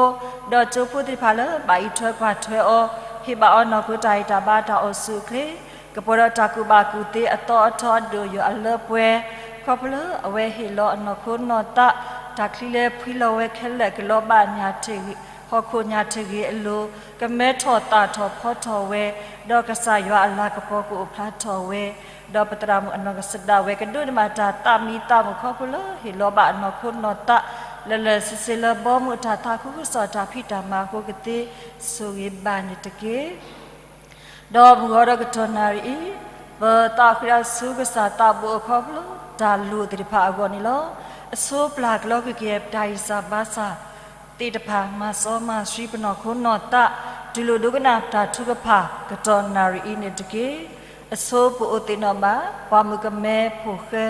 ဒီးကၠိဖိသ့ၣ်တဖၣ်လၢဘၣ်အံးထွဲကွၢ်ထွဲအီၤ, ဟ့ၣ်ဘၣ်အီၤနီၢ်ခိတၢ်အံၣ်တၢ်ဘါတၢ်အိၣ်ဆူၣ်အိၣ်ချ့, ကပှဲၤဒီးတၢ်ကူၣ်ဘၣ်ကူၣ်သ့အသီအထီအဒိၣ်ယိာ်အလၢပှဲၤ, ခီဖျိလၢအဝဲဟ့ၣ်လီၤအနီၢ်ခိနီၢ်သး, တၢ်ချံလၢဖှံလီၤဝဲခဲလၢာ်ကလီၤဘၣ်ညၣ်ထ့ၣ်ဂ့ၤ, ဟီၣ်ခိၣ်ညၣ်ထ့ၣ်ဂ့ၤအလိၤ, ကမဲထီၣ်သၣ်ထီၣ်ဖီထီၣ်ဝဲ, ဒီးကစၢ်ယွၤအလၤကပီၤကအိၣ်ဖျါထီၣ်ဝဲ, ဒီးပသရၣ်မုၣ်အနီၢ်ကစၢ်ဒၣ်ဝဲကဒိးန့ၢ်ဘၣ်တၢ်သးမံသးမုာ်ခီဖျိလၢဟ့ၣ်လီၤဘၣ်အနီၢ်ခိနီၢ်သး, လၢာ်လၢာ်ဆ့ဆ့လၢဘီမုၢ်အတၢ်သးခုကစီၣ်တၢ်ဖံးတၢ်မၤအဃိကသ့ ဆိၣ်ဂ့ၤဘၣ်န့ၣ်တက့ၢ်. ဒီးမုၢ်ဂီၤဒီးကတီၢ်နၣ်ရံၣ်အံၤ, ပသးဃံအီၤဆူကစၢ်သးဘိအခီဖျိ တၢ်လိၣ်သ့ၣ်တဖၣ်အဂီၢ်န့ၣ်လီၤ. အဆိပျၢ်ကလီကက့ၤ တၢ်ဂံၢ်စၢ်ဘါစၢ်သ့ၣ်တဖၣ် မၤစီမၤဆှံပနီၢ်ခိနီၢ်သး, တူၢ်လိာ်ဒိကနၣ်တၢ်ထုကဖၣ် ကတီၢ်နၣ်ရံၣ်အံၤန့ၣ်တက့ၢ်. အဆိပအိၣ်သ့ၣ်နီၣ်ဘၣ် ပှၤမုၣ်ကမဲဖိဃဲ,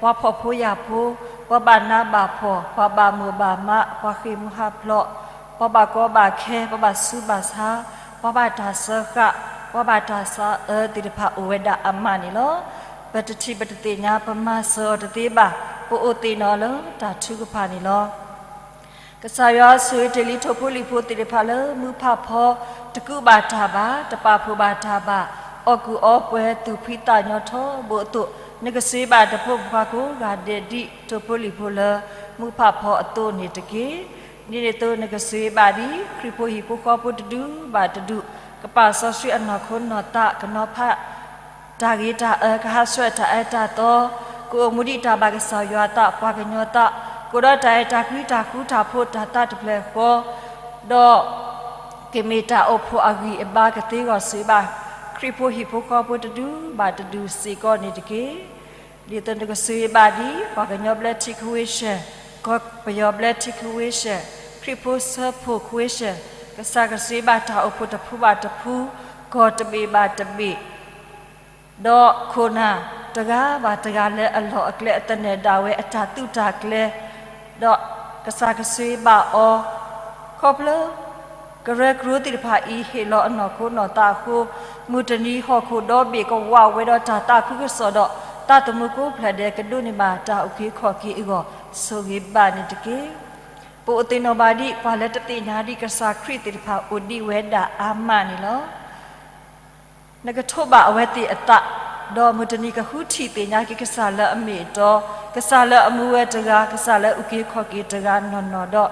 ပှၤဖှီၣ်ဖိယာ်ဖိ, ပှၤဘၣ်နးဘၣ်ဖှီၣ်, ပှၤဘၣ်မိၢ်ဘၣ်မး, ပှၤဃ့ၢ်မှံဟးဖျိး, ပှၤဘၣ်ကီဘၣ်ခဲ, ပှၤဘၣ်ဆူးဘၣ်ဆါ, ပှၤဘၣ်တၢ်စၢဃာ်, ပှၤဘၣ်တၢ်စၢအၢသ့ၣ်တဖၣ်အိၣ်ဝဲဒၣ်အါမးန့ၣ်လီၤ. ပတထံၣ်ပတသ့ၣ်ညါ ပမၤစၢၤအီၤတသ့ဘၣ်, ပအိၣ်သ့ၣ်နီၣ်လၢတၢ်ထုကဖၣ်န့ၣ်လီၤ. ကစၢ်ယွၤဆိၣ်ဂ့ၤတ့ၢ်လံထိၣ်ဖိလံၣ်ဖိသ့ၣ်တဖၣ်လၢမူးဖးဖီ, တကူးဘၣ်တၢ်ဘၣ်, တပာ်ဖှိၣ်ဘၣ်တၢ်ဘၣ်, အီၣ်ကူၣ်အီပှဲၤသူၣ်ဖှံသးညီထီဘိအသိး, နကစၢ်ဘၣ်တဖိမုၣ်ဖိခွါကိးဂၤဒဲးဒ်ထိၣ်ဖိလံၣ်ဖိလၢမူးဖးဖီအသိးန့ၣ်တက့ၢ်. ဒ်န့ၣ်အသိးနကစၢ်ဘၣ်ဒံး ခရံာ်ဖိဟံၣ်ဖိဃီဖိတဒူဘၣ်တဒူ, ကပာ်စီဆှံအနီၢ်ခိနီၢ်သး ကနီၤဖး တၢ်ဂ့ၤတၢ်အၢ ကဟးဆှဲးတၢ်အၢတၢ်သီ, ကအိၣ်မူဒံးတၢ်ဘၣ်ကစၢ်ယွၤအသး ပှၤကညီသး, ကအိၣ်ဒီးတၢ်အဲၣ်တၢ်ကွံတၢ်ဃူတၢ်ဖိးတၢ်သးတဖျၢၣ်ဃီ, ဒီး ကမ့ၢ်တၢ်အိၣ်ဖှိၣ်အဂံၢ်အဘါကသ့အဂီၢ် စံးဘၣ် ခရံာ်ဖိဟံၣ်ဖိဃီဖိတဒူဘၣ်တဒူစ့ၢ်ကီးန့ၣ်တက့ၢ်. ဒ်သိးနကစၢ်ဘၣ်ဒံး ပှၤကညီဘျၢထံခဝ့ၡၢၣ်, ကီၢ်ပယီၤဘျၢထံခဝ့ၡၢၣ်, ခရံာ်ဖိစၢဖှိၣ်ခဝ့ၡၢၣ်, ကစၢ်ကစၢ်ဘၣ်တၢ်အိၣ်ဖှိၣ်တဖုဘၣ်တဖု, ကီၢ်တဘ့ၣ်ဘၣ်တဘ့ၣ် ဒီးခိၣ်နၢ်တဂၤဘၣ်တဂၤလၢအလီၢ်အကျဲအသနၢၣ်ဒၣ်ဝဲအတၢ်သုးတၢ်ကျဲၤ, ဒီးကစၢ်ကစၢ်ဘၣ်အီၤ, ခီဖျိ ကရၢကရိသ့ၣ်တဖၣ်အံၤ ဟ့ၣ်လီၤအနီၢ်ခိနီၢ်သးအဃိ, မုၢ်တနံၤဟီၣ်ခိၣ်ဒီဘ့ၣ်ကဝးဝဲဒီးတၢ်သးခုကစီၣ်ဒီး သးသမူကိးဖျၢၣ်ဒဲး ကဒိးန့ၢ်ဘၣ်တၢ်အုၣ်က့ၤခီၣ်က့ၤအဂီၢ် ဆိၣ်ဂ့ၤဘၣ်န့ၣ်တက့ၢ်. ပအိၣ်သ့ၣ်နီၣ်ဘၣ်ဒံး ပှၤလၢတသ့ၣ်ညါဒံးကစၢ်ခရံာ်သ့ၣ်တဖၣ်အိၣ်ဒံးဝဲဒၣ်အါမးန့ၣ်လီၤ. နကထိးဘၣ်အဝဲသ့ၣ်အသး, ဒီးမုၢ်တနံၤကဃုထံၣ်သ့ၣ်ညါက့ၤကစၢ်လၢအမ့ၢ်အတီ, ကစၢ်လၢအမူဝဲတဂၤ, ကစၢ်လၢအုၣ်က့ၤခီၣ်က့ၤတဂၤနီၢ်နီၢ်ဒီး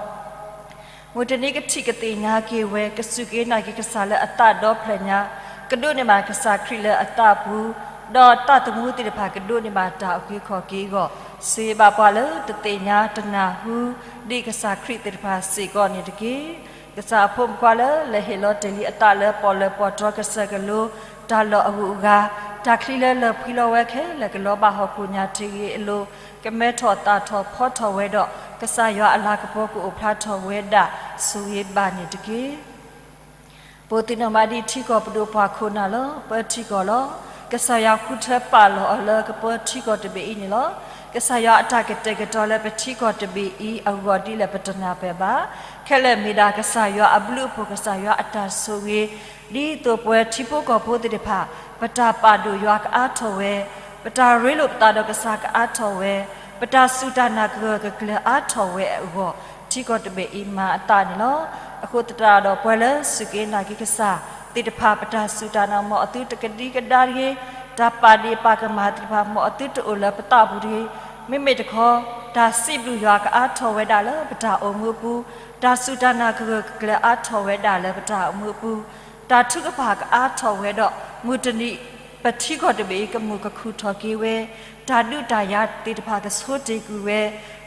မုၢ်တနံၤကထံၣ်ကသ့ၣ်ညါက့ၤဝဲ, ကစူၢ်က့ၤနာ်က့ၤကစၢ်လၢအသးဒီဖျၢၣ်ညါ, ကဒိးန့ၢ်ဘၣ်ကစၢ်ခရံာ်လၢအသးပူၤ, ဒီးသးသမူသ့ၣ်တဖၣ်ကဒိးန့ၢ်ဘၣ်တၢ်အုၣ်က့ၤခီၣ်က့ၤအဂီၢ်, စံးဘၣ်ပှၤလၢတသ့ၣ်ညါတနၢ်ဟူ ဒံးကစၢ်ခရံာ်သ့ၣ်တဖၣ်စ့ၢ်ကီးန့ၣ်တက့ၢ်. ကစၢ်အဖိမုၣ်ခွါလၢ လဲၤဟ့ၣ်လီၤတ့ၢ်လံအသးလၢပီၣ်လဲၣ်ပီၣ်တြီကစၢၢ်ကလိ, တၢ်လီၢ်အဂုၤအဂၤ, တၢ်ချံလၢလၢၢ်ဖှံလီၤဝဲခဲလၢာ်ကလီၤဘၣ်ဟီၣ်ခိၣ်ညၣ်ထ့ၣ်ဂ့ၤအလိၤ, ကမဲထီၣ်သၣ်ထီၣ်ဖီထီၣ်ဝဲဒီး ကစၢ်ယွၤအလၤကပီၤကအိၣ်ဖျါထီၣ်ဝဲဒၣ် ဆိၣ်ဂ့ၤဘၣ်န့ၣ်တက့ၢ်. ပအိၣ်သ့ၣ်နီၣ်ဘၣ်ဒံးထံကီၢ်ပဒိၣ်ပှၤခိၣ်နၢ်လၢပၢထံကီၢ်လီၤ. ကစၢ်ယွၤဃုထၢပာ်လီၤအီၤလၢကပၢထံကီၢ်တဘ့ၣ်အံၤန့ၣ်လီၤ. ကစၢ်ယွၤအတၢ်ကတဲာ်ကတီၤလၢပထံကီၢ်တဘ့ၣ်အံၤအဂီၢ်ဒ်လဲၣ်ပတနၢ်ပၢၢ်ဘၣ်. ခဲလၢာ်မ့ၢ်ဒၣ်ကစၢ်ယွၤအဘျုးအဖှိၣ် ကစၢ်ယွၤအတၢ်ဆိၣ်ဂ့ၤ, ဒ်သိးပဝဲထံဖိကီၢ်ဖိသ့ၣ်တဖၣ် ပတၢ်ပာ်ဒိၣ်ယွၤကအါထီၣ်ဝဲ, ပတၢ်ရ့လိာ်ပသးဒီးကစၢ်ကအါထီၣ်ဝဲ, ပတၢ်စူၢ်တၢ်နာ်ကဂၢၢ်ကကျၢၤအါထီၣ်ဝဲအဂီၢ်, ထံကီၢ်တဘ့ၣ်အံၤမၤအသးန့ၣ်လီၤ. အဃိသတးဒီးပဝဲလၢစူၢ်က့ၤနာ်က့ၤကစၢ်သ့ၣ်တဖၣ် ပတၢ်စူၢ်တၢ်နာ်မ်အသုတကဒံကဒါတဂ့ၤ, တၢ်ပာ်ဒ့ၣ်ပာ်ကမၣ်သ့ၣ်တဖၣ် မ်အသုတအိၣ်လၢပသးပူၤတဂ့ၤ. မ့မ့ၢ်တခီ, တၢ်စံးဘျုးယွၤကအါထီၣ်ဝဲဒၣ်လၢပတၢ်အိၣ်မူအပူၤ, တၢ်စူၢ်တၢ်နာ်ကဂၢၢ်ကကျၢၤအါထီၣ်ဝဲဒၣ်လၢပတၢ်အိၣ်မူအပူၤ, တၢ်ထုကဖၣ်ကအါထီၣ်ဝဲဒီး မုၢ်တနံၤ ပထံကီၢ်တဘ့ၣ်အံၤကမူၣ်ကခုၣ်ထီၣ်က့ၤဝဲ, တၢ်ဒုးတၢ်ယၤသ့ၣ်တဖၣ်ကဆိတ့ၢ်ကွံာ်ဝဲ,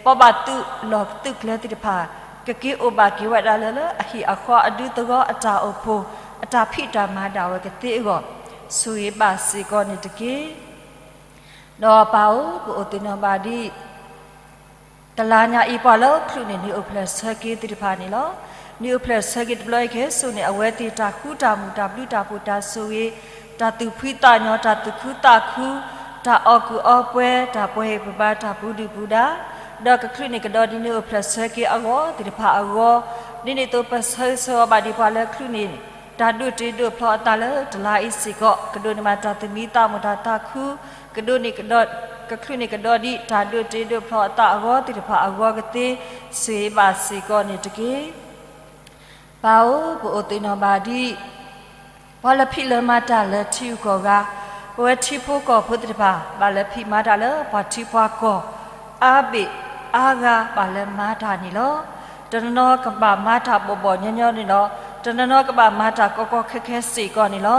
ပှၤဘၣ်သုးလီၢ်သုးကျဲသ့ၣ်တဖၣ် ကက့ၤအိၣ်ဘၣ်က့ၤဝဲဒၣ်လၢ လၢအဟံၣ်အဃီအဒူသဝီအတၢ်အိၣ်ဖှိၣ် အတၢ်ဖံးတၢ်မၤဒၣ်ဝဲကသ့အဂီၢ်, ဆိၣ်ဂ့ၤဘၣ်စ့ၢ်ကီးန့ၣ်တက့ၢ်. ဒီးပၢ်ဧၢ, ပအိၣ်သ့ၣ်နီၣ်ဘၣ်ဒံး တလါညါအံၤ ပှၤလၢချုးန့ၢ်နံၣ်အိၣ်ဖျဲၣ်ဆၢက့ၤသ့ၣ်တဖၣ်န့ၣ်လီၤ. နံၣ်အိၣ်ဖျဲၣ်ဆၢက့ၤတဘျီအံၤ ကဟဲစိာ်န့ၢ်အဝဲသ့ၣ် တၢ်ဃူတၢ်မုာ်တၢ်ဘျုးတၢ်ဖှိၣ်တၢ်ဆိၣ်ဂ့ၤ, တၢ်သူၣ်ဖှံသးညီ တၢ်သူၣ်ခုသးခု, တၢ်အီၣ်ကူၣ်အီပှဲၤ, တၢ်ပှဲၤဟ့ၣ်ပဘါ တၢ်ပူၤဒုၣ်ပူၤဒါ, ဒီးကချုးန့ၢ်ကဒီးဒ်န့ၣ်အိၣ်ဖျဲၣ်ဆၢက့ၤအဂီၢ်သ့ၣ်တဖၣ်အဂီၢ်, ဒ်န့ၣ်အသိးပဆၢဂ့ၤဆၢဝါဘၣ်ဒံးပှၤလၢချုးန့ၢ် တၢ်ဒိၣ်တ့ဒိၣ်ဖျီအသးလၢတလါအံၤစ့ၢ်ကီး, ကဒိးန့ၢ်ဘၣ်တၢ်သမံသးမိၢ်တၢ်သးခု, ကဒိးန့ၢ်ကဒီး, ကချုးန့ၢ်ကဒီးဒံးတၢ်ဒိၣ်တ့ဒိၣ်ဖျီအသးအဂီၢ်သ့ၣ်တဖၣ်အဂီၢ်ကသ့, ဆိၣ်ဂ့ၤဘၣ်စ့ၢ်ကီးန့ၣ်တက့ၢ်. ပၢ်ဧၢ, ပအိၣ်သ့ၣ်နီၣ်ဘၣ်ဒံး ပှၤလၢဖံးလၢမၤတၢ်လၢထံဂုၤကီၢ်ဂၤ, ပဝဲထံဖိကီၢ်ဖိသ့ၣ်တဖၣ် ဘၣ်လၢဖံးမၤတၢ်လၢပှၤထံပှၤကီၢ် အါဘ့ၣ်အါဂၤ ဘၣ်လၢမၤတၢ်န့ၣ်လီၤ. တနီၤနီၤကဘၣ်မၤတၢ်ဘီၣ်ဘီၣ်ညီညီန့ၣ်လီၤ. တနီၤနီၤကဘၣ်မၤတၢ်ကီကီခဲခဲစ့ၢ်ကီးန့ၣ်လီၤ.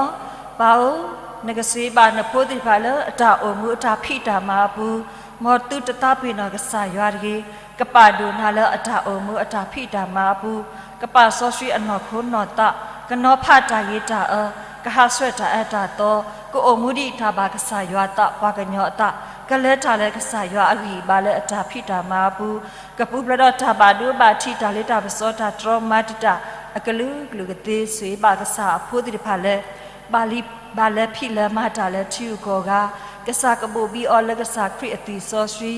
ပၢ်ဧၢ, နကဆိၣ်ဂ့ၤဘၣ်နဖိသ့ၣ်တဖၣ်လၢအတၢ်အိၣ်မူအတၢ်ဖံးတၢ်မၤအပူၤ, မ်သုတသးပ့ၤနီၣ်ကစၢ်ယွၤတဂ့ၤ, ကပာ်ဒိၣ်နၤလၢအတၢ်အိၣ်မူအတၢ်ဖံးတၢ်မၤအပူၤ, ကပာ်စီဆှံအနီၢ်ခိနီၢ်သး, ကနီၤဖးတၢ်ဂ့ၤတၢ်အၢ, ကဟးဆှဲးတၢ်အၢတၢ်သီ, ကအိၣ်မူဒံးတၢ်ဘၣ်ကစၢ်ယွၤသးပှၤကညီအသး, ကလဲၤတၢ်လၢကစၢ်ယွၤအဂံၢ်အဘါလၢအတၢ်ဖံးတၢ်မၤအပူၤ, ကပူၤဖျဲးဒီးတၢ်ဘၣ်ဒိဘၣ်ထံး တၢ်လ့တၢ်ပစီတၢ်တြီမၤတံာ်တာ် အကလုာ်ကလုာ်ကသ့, ဆိၣ်ဂ့ၤဘၣ်ကစၢ်အဖိသ့ၣ်တဖၣ်လၢ ဘၣ်လၢဖံးလၢမၤတၢ်လၢထံဂုၤကီၢ်ဂၤ, ကစၢ်ကဘိၣ်ဘံအီၤလၢကစၢ်ခရံာ်အသွံၣ်စီဆှံ,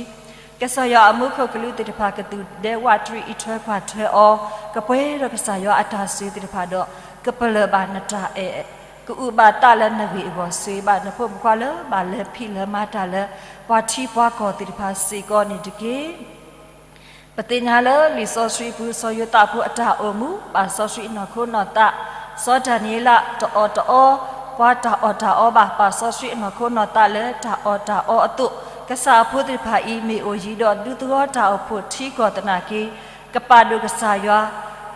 ကစၢ်ယွၤအမူခိၣ်ကလူးသ့ၣ်တဖၣ်ကသူၣ်ဒဲဝးတရံးအံးထွဲကွၢ်ထွဲအီၤ, ကပှဲၤဒီးကစၢ်ယွၤအတၢ်ဆိၣ်ဂ့ၤသ့ၣ်တဖၣ်ဒီး ကပလၢၢ်ဘၣ်နတၢ်အဲၣ်, ကအုၣ်ဘၣ်သးလၢနဂ့ၢ်အဂီၢ်, ဆိၣ်ဂ့ၤဘၣ်နဖိမုၣ်ဖိခွါလၢ ဘၣ်လၢဖံးလၢမၤတၢ်လၢ ပှၤထံပှၤကီၢ်သ့ၣ်တဖၣ်စ့ၢ်ကီးန့ၣ်တက့ၢ်. ပသ့ၣ်ညါလၢလံာ်စီဆှံပူၤ စီၤယိၤသးဖိအတၢ်အိၣ်မူ ဘၣ်စီဆှံအနီၢ်ခိနီၢ်သး, စီၤဒၤနံးယ့လးတအီၣ်တအီ, ပှၤတၢ်အီၣ်တၢ်အီဘၣ်, ဘၣ်စီဆှံအနီၢ်ခိနီၢ်သးလၢတၢ်အီၣ်တၢ်အီအသိး, ကစၢ်အဖိသ့ၣ်တဖၣ်အံၤ မ့ၢ်အိၣ်ယံၤဒီးဒူသဝီတၢ်အိၣ်ဖှိၣ်ထံကီၢ်သနာ်က့ ကပာ်ဒိၣ်ကစၢ်ယွၤ,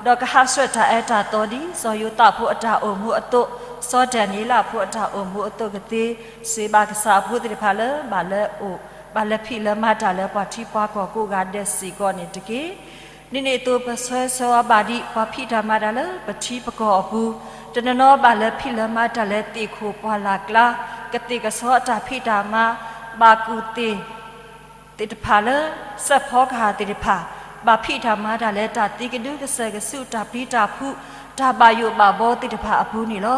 ဒီးကဟးဆှဲးတၢ်အၢတၢ်သီဒ် စီၤယိၤသးဖိအတၢ်အိၣ်မူအသိး, စီၤဒၤနံးယ့လးဖိအတၢ်အိၣ်မူအသိးကသ့, ဆိၣ်ဂ့ၤဘၣ်ကစၢ်အဖိသ့ၣ်တဖၣ်လၢ ဘၣ်လၢအိၣ်, ဘၣ်လၢဖံးလၢမၤတၢ်လၢပှၤထံပှၤကီၢ်ကိးဂၤဒဲးစ့ၢ်ကီးန့ၣ်တက့ၢ်. ဒ်န့ၣ်အသိးပဆၢဂ့ၤဆၢဝါဘၣ်ဒံး ပှၤဖံးတၢ်မၤတၢ်လၢပထံပကီၢ်အပူၤ, တနီၤနီၤဘၣ်လၢဖံးလၢမၤတၢ်လၢသ့ၣ်ခိၣ်ပှၢ်လၢ်ကျါ, ကသ့ၣ်ကဆီအတၢ်ဖံးတၢ်မၤ, ဘၣ်ကူၣ်သ့ၣ် သ့ၣ်တဖၣ်လၢ စဲးဖီကဟၣ်သ့ၣ်တဖၣ်, ဘၣ်ဖံးတၢ်မၤတၢ်လၢတၢ်သံကဒုကစၢၢ်ကဆူး တၢ်ပျံၤတၢ်ဖုး, တၢ်ဘၣ်ယိၣ်ဘၣ်ဘီသ့ၣ်တဖၣ်အပူၤန့ၣ်လီၤ.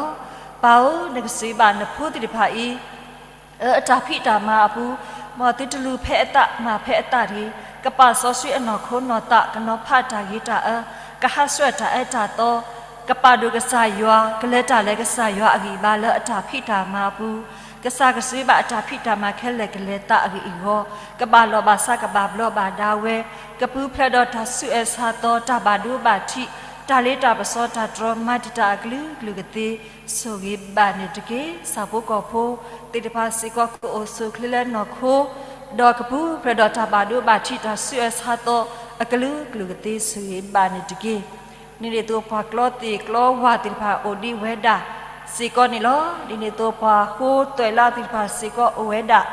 ပၢ်ဧၢ, နကဆိၣ်ဂ့ၤဘၣ်နဖိသ့ၣ်တဖၣ်အံၤ အတၢ်ဖံးတၢ်မၤအပူၤ, မ်သုတလူၤဖဲအသး မၤဖဲအသးတဂ့ၤ, ကပာ်စီဆှံအနီၢ်ခိနီၢ်သး, ကနီၤဖးတၢ်ဂ့ၤတၢ်အၢ, ကဟးဆှဲးတၢ်အၢတၢ်သီ, ကပာ်ဒိၣ်ကစၢ်ယွၤ, ကလဲၤတၢ်လၢကစၢ်ယွၤအဂံၢ်အဘါလၢအတၢ်ဖံးတၢ်မၤအပူၤ, ကစၢ်ကဆိၣ်ဂ့ၤဘၣ်အတၢ်ဖံးတၢ်မၤခဲလၢာ်ကလဲၤသးအဂ့ၢ်အဂီၢ်, ကဘၣ်လီၢ်ဘၣ်စး ကဘၣ်ဘျီးဘၣ်ဒါဝဲ, ကပူၤဖျဲးဒီးတၢ်ဆူးအၢဆါသီ, တၢ်ဘၣ်ဒိဘၣ်ထံး, တၢ်လ့တၢ်ပစီတၢ်တြီမၤတံာ်တာ်အကလုာ်ကလုာ်ကသ့, ဆိၣ်ဂ့ၤဘၣ်န့ၣ်တက့ၢ်. ဆၣ်ဖိကီၢ်ဖိသ့ၣ်တဖၣ်စ့ၢ်ကီး ကအိၣ်ဆူၣ်အိၣ်ချ့လၢနီၢ်ခိ, ဒီးကပူၤဖျဲးဒီးတၢ်ဘၣ်ဒိဘၣ်ထံး တၢ်ဆူးအၢဆါသီ အကလုာ်ကလုာ်ကသ့ ဆိၣ်ဂ့ၤဘၣ်န့ၣ်တက့ၢ်. ဒ်န့ၣ်အသိးပှၤကျီသ့ၣ်ကျီဝၣ်သ့ၣ်တဖၣ်အိၣ်ဒံးဝဲဒၣ်စ့ၢ်ကီးန့ၣ်လီၤ. ဒ်န့ၣ်အသိးပှၤဃိသွဲၣ်လါသ့ၣ်တဖၣ်စ့ၢ်ကီးအိၣ်ဝဲဒၣ်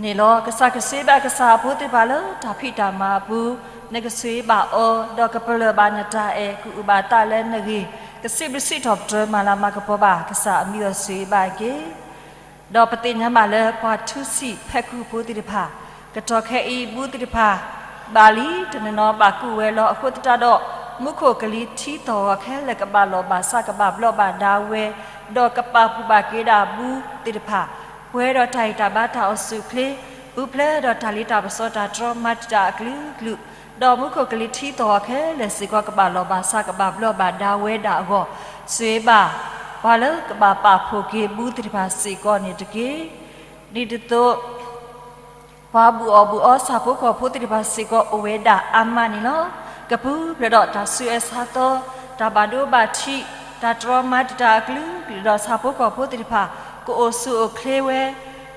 န့ၣ်လီၤ. ကစၢ်ကဆိၣ်ဂ့ၤဘၣ်ကစၢ်အဖိသ့ၣ်တဖၣ်လၢတၢ်ဖံးတၢ်မၤအပူၤ, နကဆိၣ်ဂ့ၤဘၣ်အီၤ, ဒီးကပလၢၢ်ဘၣ်နတၢ်အဲၣ်, ကအုၣ်ဘၣ်သးလၢနဂ့ၢ်, ကစံးဘျုးစံးထီၣ်ပတြၢၤ မၤလၤမၤကပီၤဘၣ်, ကစၢ်အမံၤအီၤဆိၣ်ဂ့ၤဘၣ်က့ၤ ဒီးပသ့ၣ်ညါဘၣ်လၢပှၤထူစံာ်ဖဲခုဖိသ့ၣ်တဖၣ်, ကတီၢ်ခဲအံၤဘုသ့ၣ်တဖၣ် ဘၣ်လံ, တနီၤနီၤဘၣ်ကူးဝဲလီၤ. အဃိသတးဒီး မူခိၣ်ကလံၤထံသီၣ်ဂီၤခဲလၢာ် ကဘၣ်လီၢ်ဘၣ်စး ကဘၣ်ဘျီးဘၣ်ဒါဝဲ, ဒီးကပာ်ဘူၣ်ဘၣ်က့ၤဒၣ်ဘုသ့ၣ်တဖၣ်, ပှဲၤဒီးတၢ်ဂံၢ်တၢ်ဘါ တၢ်အိၣ်ဆူၣ်အိၣ်ချ့, ပူၤဖျဲးဒီးတၢ်လ့တၢ်ပစီတၢ်တြီမၤတံာ်တာ်အကလုာ်ကလုာ်, ဒီးမူခိၣ်ကလံၤထံသီၣ်ဂီၤခဲလၢာ်စ့ၢ်ကီး ကဘၣ်လီၢ်ဘၣ်စး ကဘၣ်ဘျီးဘၣ်ဒါဝဲဒၣ်အဂီၢ်, ဆိၣ်ဂ့ၤဘၣ်ပှၤလၢကဘၣ်ပာ်ဖှိၣ်က့ၤဘုသ့ၣ်တဖၣ်စ့ၢ်ကီးန့ၣ်တက့ၢ်. ဒ်န့ၣ်အသိး ပှၤဘူၣ်အီၣ်ဘူၣ်အီဆၣ်ဖိကီၢ်ဖိသ့ၣ်တဖၣ်စ့ၢ်ကီးအိၣ်ဝဲဒၣ်အါမးန့ၣ်လီၤ. ကပူၤဖျဲးဒီးတၢ်ဆူးအၢဆါသီ, တၢ်ဘၣ်ဒိဘၣ်ထံး, တၢ်တြီမၤတံာ်တာ်အကလုာ်ကလုာ်ဒီး ဆၣ်ဖိကီၢ်ဖိသ့ၣ်တဖၣ် ကအိၣ်ဆူၣ်အိၣ်ချ့ဝဲ,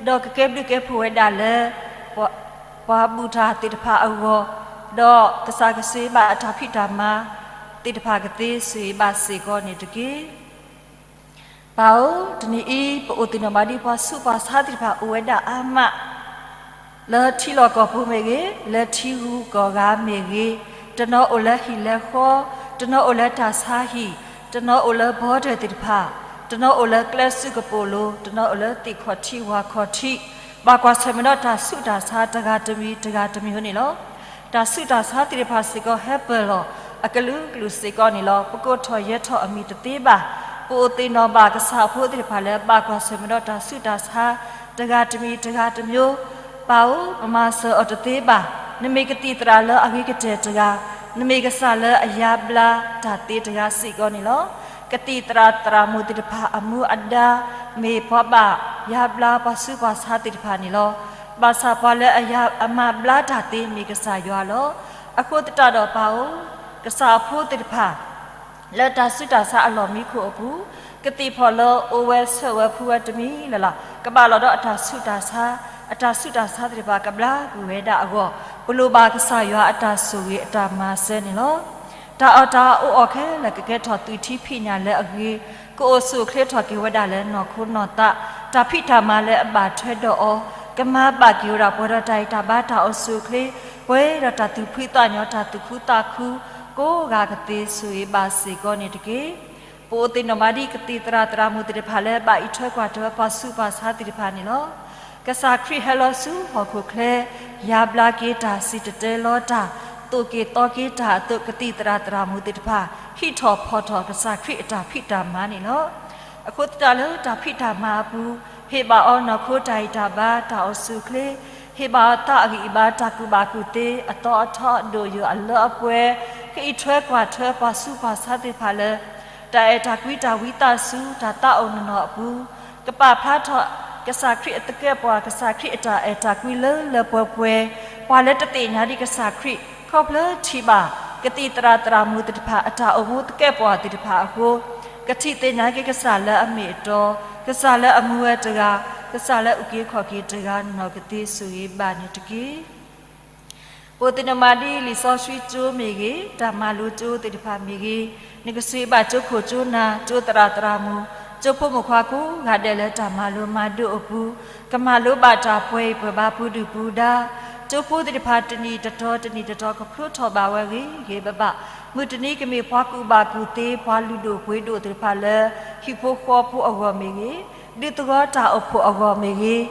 ဒီးကကဲဘျုးကဲဖှိၣ်ဝဲဒၣ်လၢ ပှၤဘူၣ်တၢ်သ့ၣ်တဖၣ်အဂီၢ်, ဒီးကစၢ်ကဆိၣ်ဂ့ၤဘၣ်အတၢ်ဖံးတၢ်မၤသ့ၣ်တဖၣ်ကသ့ ဆိၣ်ဂ့ၤဘၣ်စ့ၢ်ကီးန့ၣ်တက့ၢ်. ပၢ်ဧၢ, တနံၤအံၤ ပအိၣ်သ့ၣ်နီၣ်ဘၣ်ဒံးပှၤဆူးပှၤဆါသ့ၣ်တဖၣ်အိၣ်ဝဲဒၣ်အါမး, လၢထံလီၢ်ကီၢ်ပူၤမ့ၢ်ဂ့ၤ, လၢထံဂုၤကီၢ်ဂၤမ့ၢ်ဂ့ၤ, တနီၤအိၣ်လၢဟံၣ်လၢဃီ, တနီၤအိၣ်လၢတၢ်ဆါဟံၣ်, တနီၤအိၣ်လၢ border သ့ၣ်တဖၣ်, တနီၤအိၣ်လၢကျဲဆူးကပိာ်လိၤ, တနီၤအိၣ်လၢသ့ၣ်ခီၣ်ထံးဝၣ်ခီၣ်ထံး, ဘၣ်ကွၢ်ဆၢၣ်မဲာ်ဒီးတၢ်ဆူးတၢ်ဆါတဂၤတမံၤတဂၤတမံၤန့ၣ်လီၤ. တၢ်ဆူးတၢ်ဆါသ့ၣ်တဖၣ်စ့ၢ်ကီး ဟဲပၢၢ်လီၤအကလုာ်ကလုာ်စ့ၢ်ကီးန့ၣ်လီၤ. ပကိးထီၣ်ယဲၤထီၣ်အမံၤတသ့ဘၣ်. ပအိၣ်သ့ၣ်နီၣ်ဘၣ်ကစၢ်အဖိသ့ၣ်တဖၣ်လၢ ဘၣ်ကွၢ်ဆၢၣ်မဲာ်ဒီးတၢ်ဆူးတၢ်ဆါတဂၤတမံၤတဂၤတမံၤ, ပၢ်ဧၢ, ပမၤစၢၤအီၤတသ့ဘၣ်. နမ့ၢ်ကသံၣ်သရၣ်လၢအဂ့ၤကတၢၢ်တဂၤ, နမ့ၢ်ကစၢ်လၢအယါဘျါတၢ်သ့တဂၤစ့ၢ်ကီးန့ၣ်လီၤ. ကသံၣ်သရၣ်သရၣ်မုၣ်သ့ၣ်တဖၣ်အမူအဒါ မ့ၢ်ပှၤဘၣ်ယါဘျါပှၤဆူးပှၤဆါသ့ၣ်တဖၣ်န့ၣ်လီၤ. ဘၣ်ဆၣ်ပှၤလၢအယါ အမၤဘျါတၢ်သ့မ့ၢ်ကစၢ်ယွၤလီၤ. အဃိသတးဒီးပၢ်ဧၢ, ကစၢ်အဖိသ့ၣ်တဖၣ် လၢတၢ်ဆူးတၢ်ဆါအလီၢ်မံခိၣ်အပူၤ, ကသံၣ်ဖီၣ်လၢအိၣ်ဝဲဆၢၣ်ဝဲဖုဝဲတမံၤလၢ်လၢ် ကဘၣ်လီၤဒီးအတၢ်ဆူးတၢ်ဆါ, အတၢ်ဆူးတၢ်ဆါသ့ၣ်တဖၣ်ကဘျါကွံာ်ဝဲဒၣ်အဂီၢ်, ပလိၣ်ဘၣ်ကစၢ်ယွၤအတၢ်ဆိၣ်ဂ့ၤအတၢ်မၤစၢၤန့ၣ်လီၤ. တၢ်အီၣ်တၢ်အီအိၣ်အီၤခဲလၢာ်ကကဲထီၣ်သုးထံဖံးညၣ်လၢအဂ့ၤ, ကအိၣ်ဆူၣ်အိၣ်ချ့ထီၣ်က့ၤဝဲဒၣ်လၢနီၢ်ခိနီၢ်သး, တၢ်ဖံးတၢ်မၤလၢအဘၣ်ထွဲဒီးအီၤ, ကမၤဘၣ်က့ၤဝဲဒၣ်ပှဲၤဒီးတၢ်ဂံၢ်တၢ်ဘါတၢ်အိၣ်ဆူၣ်အိၣ်ချ့, ပှဲၤဒီးတၢ်သူၣ်ဖှံသးညီ တၢ်သူၣ်ခုသးခု ကိးဂၤကသ့ဆိၣ်ဂ့ၤဘၣ်စ့ၢ်ကီးန့ၣ်တက့ၢ်. ပအိၣ်သ့ၣ်နီၣ်ဘၣ်ဒ်ကသံၣ်သရၣ်သရၣ်မုၣ်သ့ၣ်တဖၣ်လၢဘၣ်အံးထွဲကွၢ်ထွဲပှၤဆူးပှၤဆါသ့ၣ်တဖၣ်န့ၣ်လီၤ. ကစၢ်ခရံာ်ဟဲလီၤဆူဟီၣ်ခိၣ်ချၢ, ယါဘျါက့ၤတၢ်စံၣ်တဲၤတဲလီၤတၢ်, သိၣ်က့ၤသီက့ၤတၢ်အသိး ကသံၣ်သရၣ်သရၣ်မုၣ်သ့ၣ်တဖၣ် ဟံးထီၣ်ဖီၣ်ထီၣ်ကစၢ်ခရံာ်အတၢ်ဖံးတၢ်မၤန့ၣ်လီၤ. အဃိသတးလၢတၢ်ဖံးတၢ်မၤအပူၤ, ဟ့ၣ်ဘၣ်အီၤနီၢ်ခိတၢ်ဂံၢ်တၢ်ဘါတၢ်အိၣ်ဆူၣ်အိၣ်ချ့, ဟ့ၣ်ဘၣ်အီၤသးအဂံၢ်အဘါတၢ်ကူၣ်ဘၣ်ကူၣ်သ့ အသီအထီအဒိၣ်ယိာ်အလၢအပှဲၤ, ကအံးထွဲကွၢ်ထွဲပှၤဆူးပှၤဆါသ့ၣ်တဖၣ်လၢ တၢ်အဲၣ်တၢ်ကွံတၢ်ဝံသးစူၤ တၢ်သးအိၣ်နီၢ်နီၢ်အပူၤ, ကပာ်ဖျါထီၣ်ကစၢ်ခရံာ်အသကဲးပဝး ကစၢ်ခရံာ်အတၢ်အဲၣ်တၢ်ကွံလၢလၢပှဲၤပှဲၤ, ပှၤလၢတသ့ၣ်ညါဒံးကစၢ်ခရံာ် ခီဖျိထံၣ်ဘၣ် ကသံၣ်သရၣ်သရၣ်မုၣ်သ့ၣ်တဖၣ်အတၢ်အိၣ်မူသကဲးပဝးသ့ၣ်တဖၣ်အဃိ, ကထံၣ်သ့ၣ်ညါက့ၤကစၢ်လၢအမ့ၢ်အတီ, ကစၢ်လၢအမူဝဲတဂၤ, ကစၢ်လၢအအုၣ်က့ၤခီၣ်က့ၤတဂၤနီၢ်နီၢ်ကသ့ဆိၣ်ဂ့ၤဘၣ်န့ၣ်တက့ၢ်. ပအိၣ်သ့ၣ်နီၣ်ဘၣ်ဒ်လံာ်စီဆှံကၠိမ့ၢ်ဂ့ၤ, တၢ်မၤလိကၠိသ့ၣ်တဖၣ်မ့ၢ်ဂ့ၤ, နကဆိၣ်ဂ့ၤဘၣ်ကၠိခိၣ်ကၠိနၢ် ကၠိသရၣ်သရၣ်မုၣ်, ကၠိဖိမုၣ်ခွါကိးဂၤဒဲးလၢတၢ်မၤလိမၤဒိးအပူၤ, ကမၤလိဘၣ်တၢ်ပှဲၤအံၤပှဲၤဘါပူၤဒုၣ်ပူၤဒါ, ကၠိဖိသ့ၣ်တဖၣ်တနံၣ်တတီၤတနံၣ်တတီၤကဖျိထီၣ်ဘၣ်ဝဲဂ့ၤဂ့ၤဘၣ်ဘၣ်, မုၢ်တနံၤကမ့ၢ်ပှၤကူၣ်ဘၣ်ကူၣ်သ့ ပှၤလုၢ်ဒိၣ်ပှ့ၤဒိၣ်သ့ၣ်တဖၣ်လၢ ဟံၣ်ဖိဃီဖိအဂီၢ်မ့ၢ်ဂ့ၤ, ဒုးသဝီတၢ်အိၣ်ဖှိၣ်အဂီၢ်မ့ၢ်ဂ့ၤ,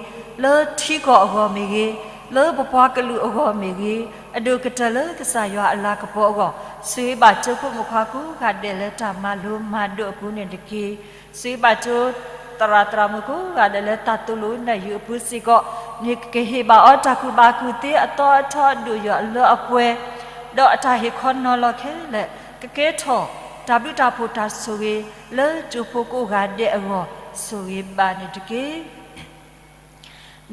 လၢထံကီၢ်အဂီၢ်မ့ၢ်ဂ့ၤ, လၢပပှၤကလုာ်အဂီၢ်မ့ၢ်ဂ့ၤ, အဒိၣ်ကတၢၢ်လၢကစၢ်ယွၤအလၤကပီၤအဂီၢ်, ဆိၣ်ဂ့ၤဘၣ်ကၠိဖိမုၣ်ခွါကိးဂၤဒဲးလၢတၢ်မၤလိမၤဒိးအပူၤန့ၣ်တက့ၢ်. ဆိၣ်ဂ့ၤဘၣ်ကၠိသရၣ်သရၣ်မုၣ်ကိးဂၤဒဲးလၢတၢ်သိၣ်လိနၢ်ယုာ်အပူၤစ့ၢ်ကီး, န့ၣ်ကဟ့ၣ်ဘၣ်အီၤတၢ်ကူၣ်ဘၣ်ကူၣ်သ့အသီအထီအဒိၣ်ယိာ်အလၢအပှဲၤ, ဒီးအတၢ်ဟ့ၣ်ခီနီၤလီၤခဲလၢာ် ကကဲထီၣ် တၢ်ဘျုးတၢ်ဖှိၣ်တၢ်ဆိၣ်ဂ့ၤ လၢကၠိဖိကိးဂၤဒဲးအဂီၢ် ဆိၣ်ဂ့ၤဘၣ်န့ၣ်တက့ၢ်.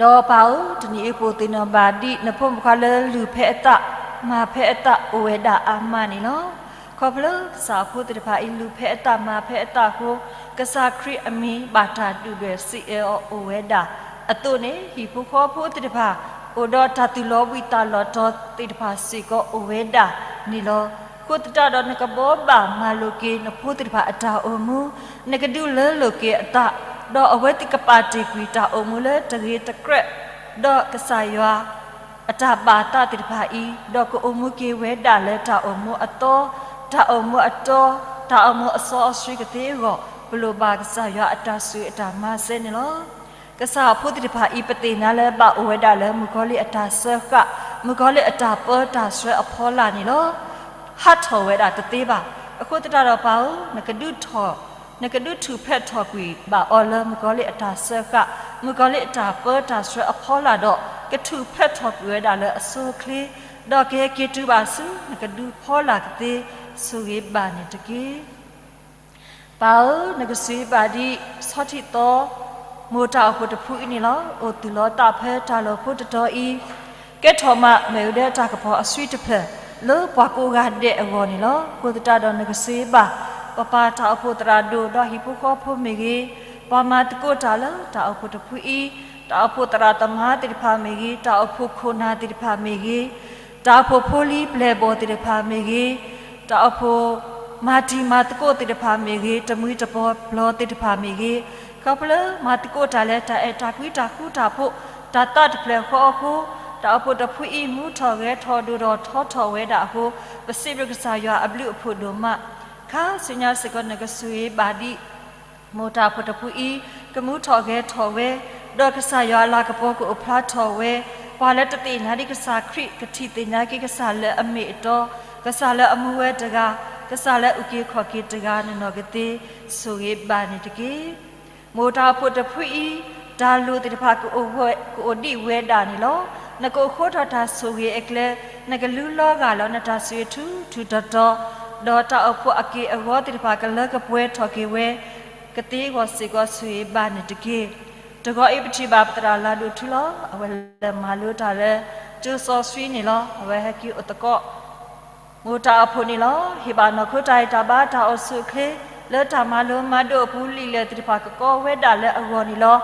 ဒီးပၢ်ဧၢ, တနံၤအံၤပအိၣ်သ့ၣ်နီၣ်ဘၣ်ဒ် နဖိမုၣ်ခွါလၢလုၢ်ဖဲအသး မၤဖဲအသးအိၣ်ဝဲဒၣ်အါမးန့ၣ်လီၤ. ခီဖျိကစၢ်အဖိသ့ၣ်တဖၣ်အံၤ လုၢ်ဖဲအသးမၤဖဲအသးအဃိ, ကစၢ်ခရံာ်အမံၤဘၣ်တၢ်ဒုၣ်ဒွဲၣ်စံးအၢအီၤအိၣ်ဝဲဒၣ်အသိးန့ၣ်, ဟံၣ်ဖိဃီဖိသ့ၣ်တဖၣ် အိၣ်ဒီးတၢ်သူၣ်လီၤဘှံးသးလီၤတီၤသ့ၣ်တဖၣ်စ့ၢ်ကီးအိၣ်ဝဲဒၣ်န့ၣ်လီၤ. အဃိသတးဒီးနကဘှီဘၣ်မၤလိာ်က့ၤနဖိသ့ၣ်တဖၣ်အတၢ်အိၣ်မူ, နကဒုးလၢလိာ်က့ၤအသး, ဒီးအဝဲသ့ၣ်ကပာ်တ့ၢ်ကွံာ်တၢ်အိၣ်မူလၢတဂ့ၤတကြၢး, ဒီးကစၢ်ယွၤ အတၢ်ဘၣ်သးသ့ၣ်တဖၣ်အံၤ, ဒီးကအိၣ်မူက့ၤဝဲဒၣ်လၢတၢ်အိၣ်မူအသီ, တၢ်အိၣ်မူအတီ, တၢ်အိၣ်မူအစီအဆှံကသ့အဂီၢ်, ပလိၣ်ဘၣ်ကစၢ်ယွၤအတၢ်ဆိၣ်ဂ့ၤအတၢ်မၤစၢၤန့ၣ်လီၤ. ကစၢ်အဖိသ့ၣ်တဖၣ်အံၤ ပသ့ၣ်ညါလၢဘၣ်အိၣ်ဝဲဒၣ်လၢမုၣ်ကီၤလံၢ်အတၢ်စၢဃာ်, မုၣ်ကီၤလံၢ်အတၢ်ပၢတၢ်ဆှၢအဖီလာ်န့ၣ်လီၤ. ဟးထီၣ်ဝဲဒၣ်တသ့ဘၣ်. အဃိသတးဒီးပၢ်ဧၢ, နကဒုးထီၣ် နကဒုးထူၣ်ဖျဲးထီၣ်ကွံာ်ဘၣ်အီၤလၢမုၣ်ကီၤလံၢ်အတၢ်စၢဃာ်, မုၣ်ကီၤလံၢ်အတၢ်ပၢတၢ်ဆှၢအဖီလာ်ဒီး, ကထူၣ်ဖျဲးထီၣ်ကွံာ်ဝဲဒၣ်လၢအဆိအချ့, ဒီးကဟဲက့ၤတုၤဘၣ်ဆူ နကဒုးဖီလာ်ကသ့, ဆိၣ်ဂ့ၤဘၣ်န့ၣ်တက့ၢ်. ပၢ်ဧၢ, နကဆိၣ်ဂ့ၤဘၣ်ဒ်ဆီထံၣ်သီ မိၢ်တၢ်အိၣ်ဖှိၣ်တဖုအံၤန့ၣ်လီၤ. အိၣ်သူၣ်လီၤသးဖဲတၢ်လီၢ်ဖိတတီၤအံၤ, ကဲထီၣ်မးမ့ၢ်ဝဲဒၣ်တၢ်ကပီၤအဆှံတဖျၢၣ် လၢပှၤကိးဂၤဒဲးအဂီၢ်န့ၣ်လီၤ. အဃိသတးဒီးနကဆိၣ်ဂ့ၤဘၣ် ပပၢ်တၢ်အိၣ်ဖှိၣ်သရၣ်ဒိၣ် ဒီးဟံၣ်ဖိဃီဖိမ့ၢ်ဂ့ၤ, ပှၤမၤသကိးတၢ်လၢတၢ်အိၣ်ဖှိၣ်တဖုအံၤ, တၢ်အိၣ်ဖှိၣ်သရၣ်သမါသ့ၣ်တဖၣ်မ့ၢ်ဂ့ၤ, တၢ်အိၣ်ဖှိၣ်ခိၣ်နၢ်သ့ၣ်တဖၣ်မ့ၢ်ဂ့ၤ, တၢ်အိၣ်ဖှိၣ်ဖိလံၤပျဲၢ်ဘီၣ်သ့ၣ်တဖၣ်မ့ၢ်ဂ့ၤ, တၢ်အိၣ်ဖှိၣ်မၤတံၤမၤသကိးသ့ၣ်တဖၣ်မ့ၢ်ဂ့ၤ, တမှံၤတပီၤဘျီသ့ၣ်တဖၣ်မ့ၢ်ဂ့ၤ, ခီဖျိမၤသကိးတၢ်လၢတၢ်အဲၣ်တၢ်ကွံတၢ်ဃူတၢ်ဖိး တၢ်သးတဖျၢၣ်ဃီအဃိ, တၢ်အိၣ်ဖှိၣ်တဖုအံၤ မူထီၣ်ဂဲၤထီၣ်ဒိၣ်ထီၣ်ထီထီၣ်ဝဲဒၣ်အဃိ, ပစံးဘျုးကစၢ်ယွၤအဘျုးအဖှိၣ်ဒိၣ်မး, ခါဆူညါစ့ၢ်ကီး နကဆိၣ်ဂ့ၤဘၣ်ဒ် မိၢ်တၢ်အိၣ်ဖှိၣ်တဖုအံၤ ကမူထီၣ်ဂဲၤထီၣ်ဝဲ, ဒီးကစၢ်ယွၤအလၤကပီၤကအိၣ်ဖျါထီၣ်ဝဲ, ပှၤလၢတသ့ၣ်ညါဒံးကစၢ်ခရံာ် ကထံၣ်သ့ၣ်ညါက့ၤကစၢ်လၢအမ့ၢ်အတီ, ကစၢ်လၢအမူဝဲတဂၤ, ကစၢ်လၢအအုၣ်က့ၤခီၣ်က့ၤတဂၤနီၢ်နီၢ်ကသ့, ဆိၣ်ဂ့ၤဘၣ်န့ၣ်တက့ၢ်. မိၢ်တၢ်အိၣ်ဖှိၣ်တဖုအံၤ တၢ်လိၣ်သ့ၣ်တဖၣ်ကအိၣ်ဒံးဝဲဒၣ်န့ၣ်လီၤ. နကအိၣ်ဃိထီၣ်တၢ်ဆိၣ်ဂ့ၤအကျဲ, နကလူလီၤဂာ်လီၤနတၢ်ဆိၣ်ဂ့ၤထူထူတီတီ, ဒီးတၢ်အိၣ်ဖှိၣ်အက့ၢ်အဂီၤသ့ၣ်တဖၣ်ကလၢကပှဲၤထီၣ်က့ၤဝဲ, ကသ့အဂီၢ်စ့ၢ်ကီးဆိၣ်ဂ့ၤဘၣ်န့ၣ်တက့ၢ်. တဂီၤအံၤပထံၣ်ဘၣ်ပသရၣ်လၤဒိၣ်ထူလီၤ. အဝဲလဲၤမၤလိတၢ်လၢ ကၠိစီဆှံန့ၣ်လီၤ. အဝဲဟဲက့ၤအိၣ်သကိး မိၢ်တၢ်အိၣ်ဖှိၣ်န့ၣ်လီၤ. ဟ့ၣ်ဘၣ်နီၢ်ခိတၢ်အဲၣ်တၢ်ဘၣ်တၢ်အိၣ်ဆူၣ်အိၣ်ချ့ လၢတၢ်မၤလိမၤဒိးအပူၤ လံာ်လဲၢ်သ့ၣ်တဖၣ်ကကီဝဲဒၣ်လၢအဂီၢ်န့ၣ်လီၤ.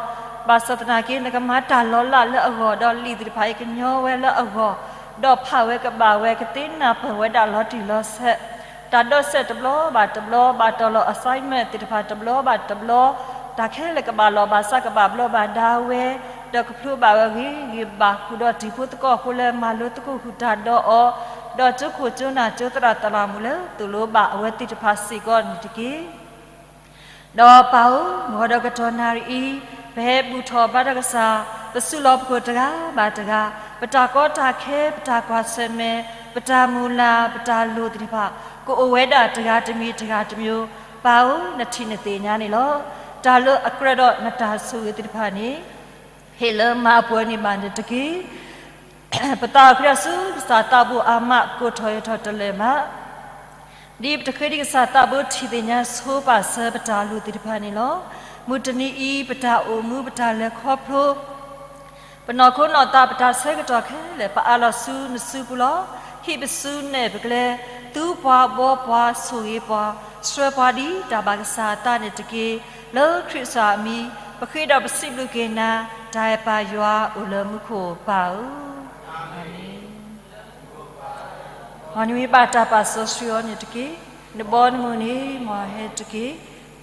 ဘၣ်ဆၣ်သနာ်က့ နကမၤတၢ်လီၤလးလၢအဂီၢ် ဒီးလံာ်သ့ၣ်တဖၣ်အံၤကညီဝဲလၢအဂီၢ်, ဒီးဖးဝဲကဘၣ်ဝဲ ကသ့နၢ်ပၢၢ်ဝဲဒၣ်လီၤတံၢ်လီၤဆဲး, တၢ်ဒီးစဲးတဘျီဘၣ်တဘျီ ဘၣ်တီၢ်လီၤ assignment သ့ၣ်တဖၣ်တဘျီဘၣ်တဘျီ, တၢ်ခဲလၢာ်ကဘၣ်လီၢ်ဘၣ်စးကဘၣ်ဘျီးဘၣ်ဒါဝဲ, ဒီးကဖျိဘၣ်ဝဲဂ့ၤဂ့ၤဘၣ် ဃုာ်ဒီးတံၤဖိသကိးဖိလၢမၤလိသကိးဃုာ်တၢ်ဒီးအီၤ, ဒီးကၠိခိၣ်ကၠိနၢ်ကၠိသရၣ်သရၣ်မုၣ်လၢသိၣ်လိဘၣ်အဝဲသ့ၣ်တဖၣ်စ့ၢ်ကီးန့ၣ်တက့ၢ်. ဒီးပၢ်ဧၢ, မုၢ်ဂီၤဒီးကတီၢ်နၣ်ရံၣ်အံၤ, ပဟဲဘူၣ်ထီၣ်ဘါထီၣ်ကစၢ်, ပစုလီၤပခိၣ်တဂၤဘၣ်တဂၤ, ပတၢ်ကီတၢ်ခဲ, ပတၢ်ကွၢ်ဆၢၣ်မဲာ်, ပတၢ်မုၢ်လၢ်, ပတၢ်လိၣ်သ့ၣ်တဖၣ် ကအိၣ်ဝဲဒၣ်တဂၤတမံၤတဂၤတမံၤ, ပၢ်ဧၢ, နထံၣ်နသ့ၣ်ညါန့ၣ်လီၤ. တၢ်လၢအကြၢးဒီးနတၢ်ဆိၣ်ဂ့ၤသ့ၣ်တဖၣ်န့ၣ် ဟ့ၣ်လၢမၤအပှဲၤန့ၢ်ဘၣ်န့ၣ်တက့ၢ်. ပသးအိၣ်ဃုာ်ဒီးဆူကစၢ်သးဘိအမး ကိးထီၣ်ယိးထီၣ်တလၢာ်မး, ဒ်ပတဃ့ဒံးကစၢ်သးဘိထံၣ်သ့ၣ်ညါဆိပာ်စၢၤပတၢ်လိၣ်သ့ၣ်တဖၣ်န့ၣ်လီၤ. မုၢ်တနံၤအံၤ ပတၢ်အိၣ်မူပတၢ်လဲၤခီဖျိ ပနီၢ်ခိနီၢ်သးပတၢ်ဆၢကတီၢ်ခဲလၢာ် ပအးလီၤဆူနစုပူၤလီၤ. ဟံးပစုနဲၣ်ပကျဲ, သူပှၤဘှီပှၤဆိၣ်ဂ့ၤပှၤ, ဆှၢပှၤဒ်တၢ်ဘၣ်ကစၢ်အသးန့ၣ်တက့ၢ်. လၢခရံာ်ကစၢ်အမံၤ ပဃ့ဒီးပစံးဘျုးက့ၤနၤ, တၢ်အဲၣ်ပၢ်ယွၤအိၣ်လၢမူခိၣ်ပၢ်ဧၢ. အၤမ့ၣ်. မ်နမံၤဘၣ်တၢ်ပာ်စီဆှံအီၤန့ၣ်တက့ၢ်. နဘီနမုၢ်န့ၣ် မ်အဟဲတက့ၢ်.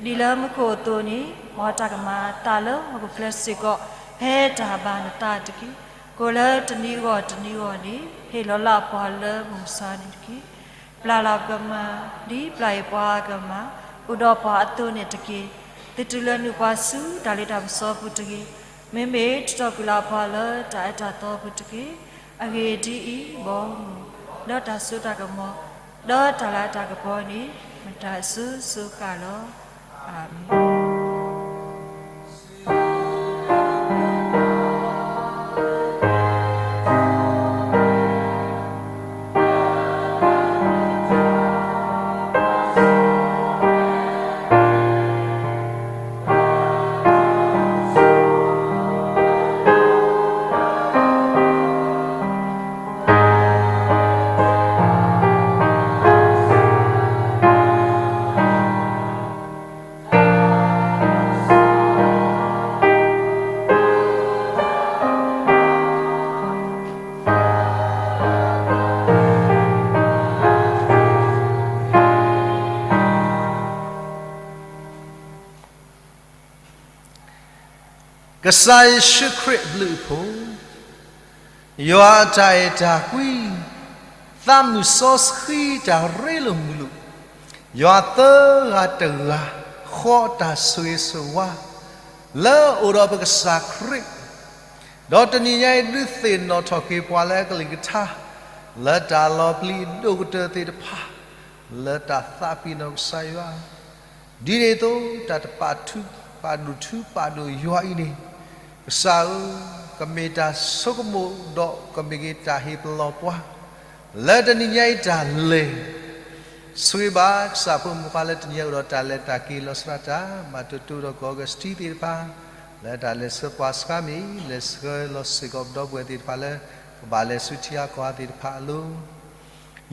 ဒ်လၢမူခိၣ်အသိးန့ၣ် မ်တၢ်ကမၣ်အသးလၢဟီၣ်ခိၣ်ချၢစ့ၢ်ကီး ဖဲတၢ်ဘၣ်နသးတက့ၢ်. ကိးလၢတနံၤအဂီၢ်တနံၤအဂီၢ်န့ၣ် ဟ့ၣ်လီၤလၢပှၤလၢမုၢ်မဆါန့ၣ်တက့ၢ်. ပျၢ်လၢပကမၤ ဒ်ပျၢ်အီၤပှၤအကမၣ် အိၣ်ဒီးပှၤအသိးန့ၣ်တက့ၢ်. သုတုၤလၢနုာ်ပှၤဆူတၢ်လ့တၢ်ပစီပူၤတဂ့ၤ. မ့မ့ၢ်ထုးထီၣ်ကွံာ်လၢပှၤလၢတၢ်အၢတၢ်သီပူၤတက့ၢ်. အဂ့ၢ်ဒ်အံၤ, ဘီမုၢ်, ဒီးတၢ်စိတၢ်ကမီၤ, ဒီးတၢ်လၤတၢ်ကပီၤန့ၣ် မတၤအစိၤစိၤဃၣ်လီၤ. အၤမ့ၣ်. ကစၢ်ယ့ၣ်ၡူးခရံာ်အဘျုးအဖှိၣ်, ယွၤအတၢ်အဲၣ်တၢ်ကွံ, သးမုၢ်စီဆှံတၢ်ရ့လိာ်မုာ်လိာ်, ယွၤသၢဂၤတဂၤဃီအတၢ်ဆိၣ်ဂ့ၤဆိၣ်ဝါ လၢအအိၣ်ဒီးပကစၢ်ခရံာ်, ဒီးတနံၤညါအံၤဒုးသ့ၣ်နီၣ်ထီၣ်က့ၤပှၤလၢအကလုၢ်ကထါ လၢတၢ်လီၤပျံၤအဒိၣ်ကတၢၢ်သ့ၣ်တဖၣ် လၢတၢ်သးပ့ၤနီၣ်ကစၢ်ယွၤ ဒ်န့ၣ်အသိး တၢ်တပာ်ထူပာ်ဒိၣ်ထူပာ်ဒိၣ်ယွၤအံၤန့ၣ်, ကစၢ်ဧၢ, ကမ့ၢ်တၢ်ဆိကမိၣ် ဒီးကမ့ၢ်က့ၤတၢ်ဟ့ၣ်ပလီၢ်ပှၤ လၢတနံၤညါအံၤတၢ်လဲၤ ဆိၣ်ဂ့ၤဘၣ်ကစၢ်ဖိမုၣ်ဖိခွါလၢတနံၤညါအိၣ်ဒီးတၢ်လဲၤတၢ်က့ၤလီၤစှၤတၢ် မၤတိၢ်တိၢ်ဒီးကီၢ်ကစတံသ့ၣ်တဖၣ် လၢတၢ်လဲၤဆှၢပှၤစှၤမ့ၢ် လဲၤဆှၢလီၤစ့ၢ်ကီးပဒီပုၢ်ဝဲၢ်သ့ၣ်တဖၣ်လၢ ကဘၣ်လဲၤဆူထံဂၤကီၢ်ဂၤသ့ၣ်တဖၣ်အလိၤ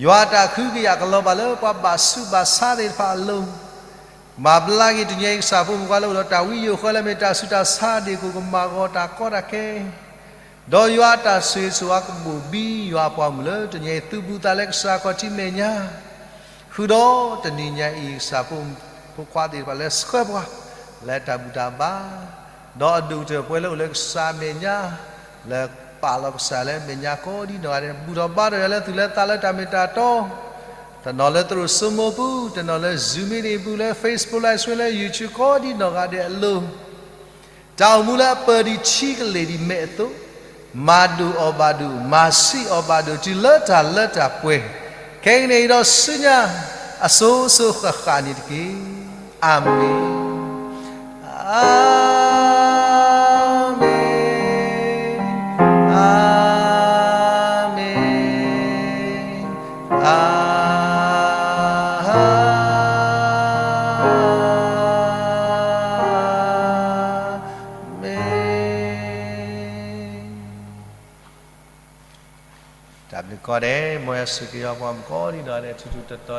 ယွၤအတၢ်ကဟုကယာ်ကလီၤဘၣ်လၢပှၤဘၣ်ဆူးဘၣ်ဆါသ့ၣ်တဖၣ်အလိၤ, မၤဘျါက့ၤတနံၤညါအံၤကစၢ်ဖိမုၣ်ဖိခွါလၢအိၣ်ဒီးတၢ်ဝံယိာ်ဃၢလၢမ့ၢ်တၢ်ဆူးတၢ်ဆါဒ့ၣ်ကိၣ်ကမၤဂီၤတၢ်ကီတၢ်ခဲ, ဒီးယွၤအတၢ်ဆိၣ်ဂ့ၤဆိၣ်ဝါကဘိၣ်ဘံယွၤအပှၤမုၣ်လၢတနံၤညါအံၤ သုးဘူးသးလၢကစၢ်ခီၣ်ထံးမဲာ်ညါ ဃုာ်ဒီးတနံၤညါအံၤကစၢ်ဖိမုၣ်ဖိခွါသ့ၣ်တဖၣ်လၢဆှၢပှၤ လၢတၢ်ဘူၣ်တၢ်ဘါ ဒီးအဒိၣ်ကတၢၢ်ပဝဲလၢအိၣ်လၢကစၢ်မဲာ်ညါ လၢပာ်လီၤကစၢ်လၢမဲာ်ညါကိးဒံနီၢ်ဂၤဒဲး ဘူၣ်ထီၣ်ဘါထီၣ်ယွၤလၢသူၣ်လၢသးလၢတၢ်မ့ၢ်တၢ်တီ တနီၤလၢသရိာ်စိမိၢ်ပူၤ တနီၤလၢ Zoom meeting ပူၤ လၢ Facebook Live Stream လၢ YouTube ကိးဒံနီၢ်ဂၤဒဲးအလိၤ တၢ်အိၣ်မူလၢအပၢၢ်ဒံးထံကလ့ၢ်ဒံးမဲာ်အသိး မၤဒိၣ်အီၤဘၣ်ဒိၣ် မၤဆံးအီၤဘၣ်ဒိၣ် တုၤလၢတၢ်လၢတၢ်ပှဲၤ ခဲကနံၣ်အံၤဒီးဆူညါ အစိၤစိၤဃၣ်ဃၣ်န့ၣ်တက့ၢ်. အၤမ့ၣ်, အၤ နကီဒဲး မ်ယွၤဆိၣ်ဂ့ၤက့ၤပှၤမုၣ်ကိးဒံးဒီး ထူထူတီတီ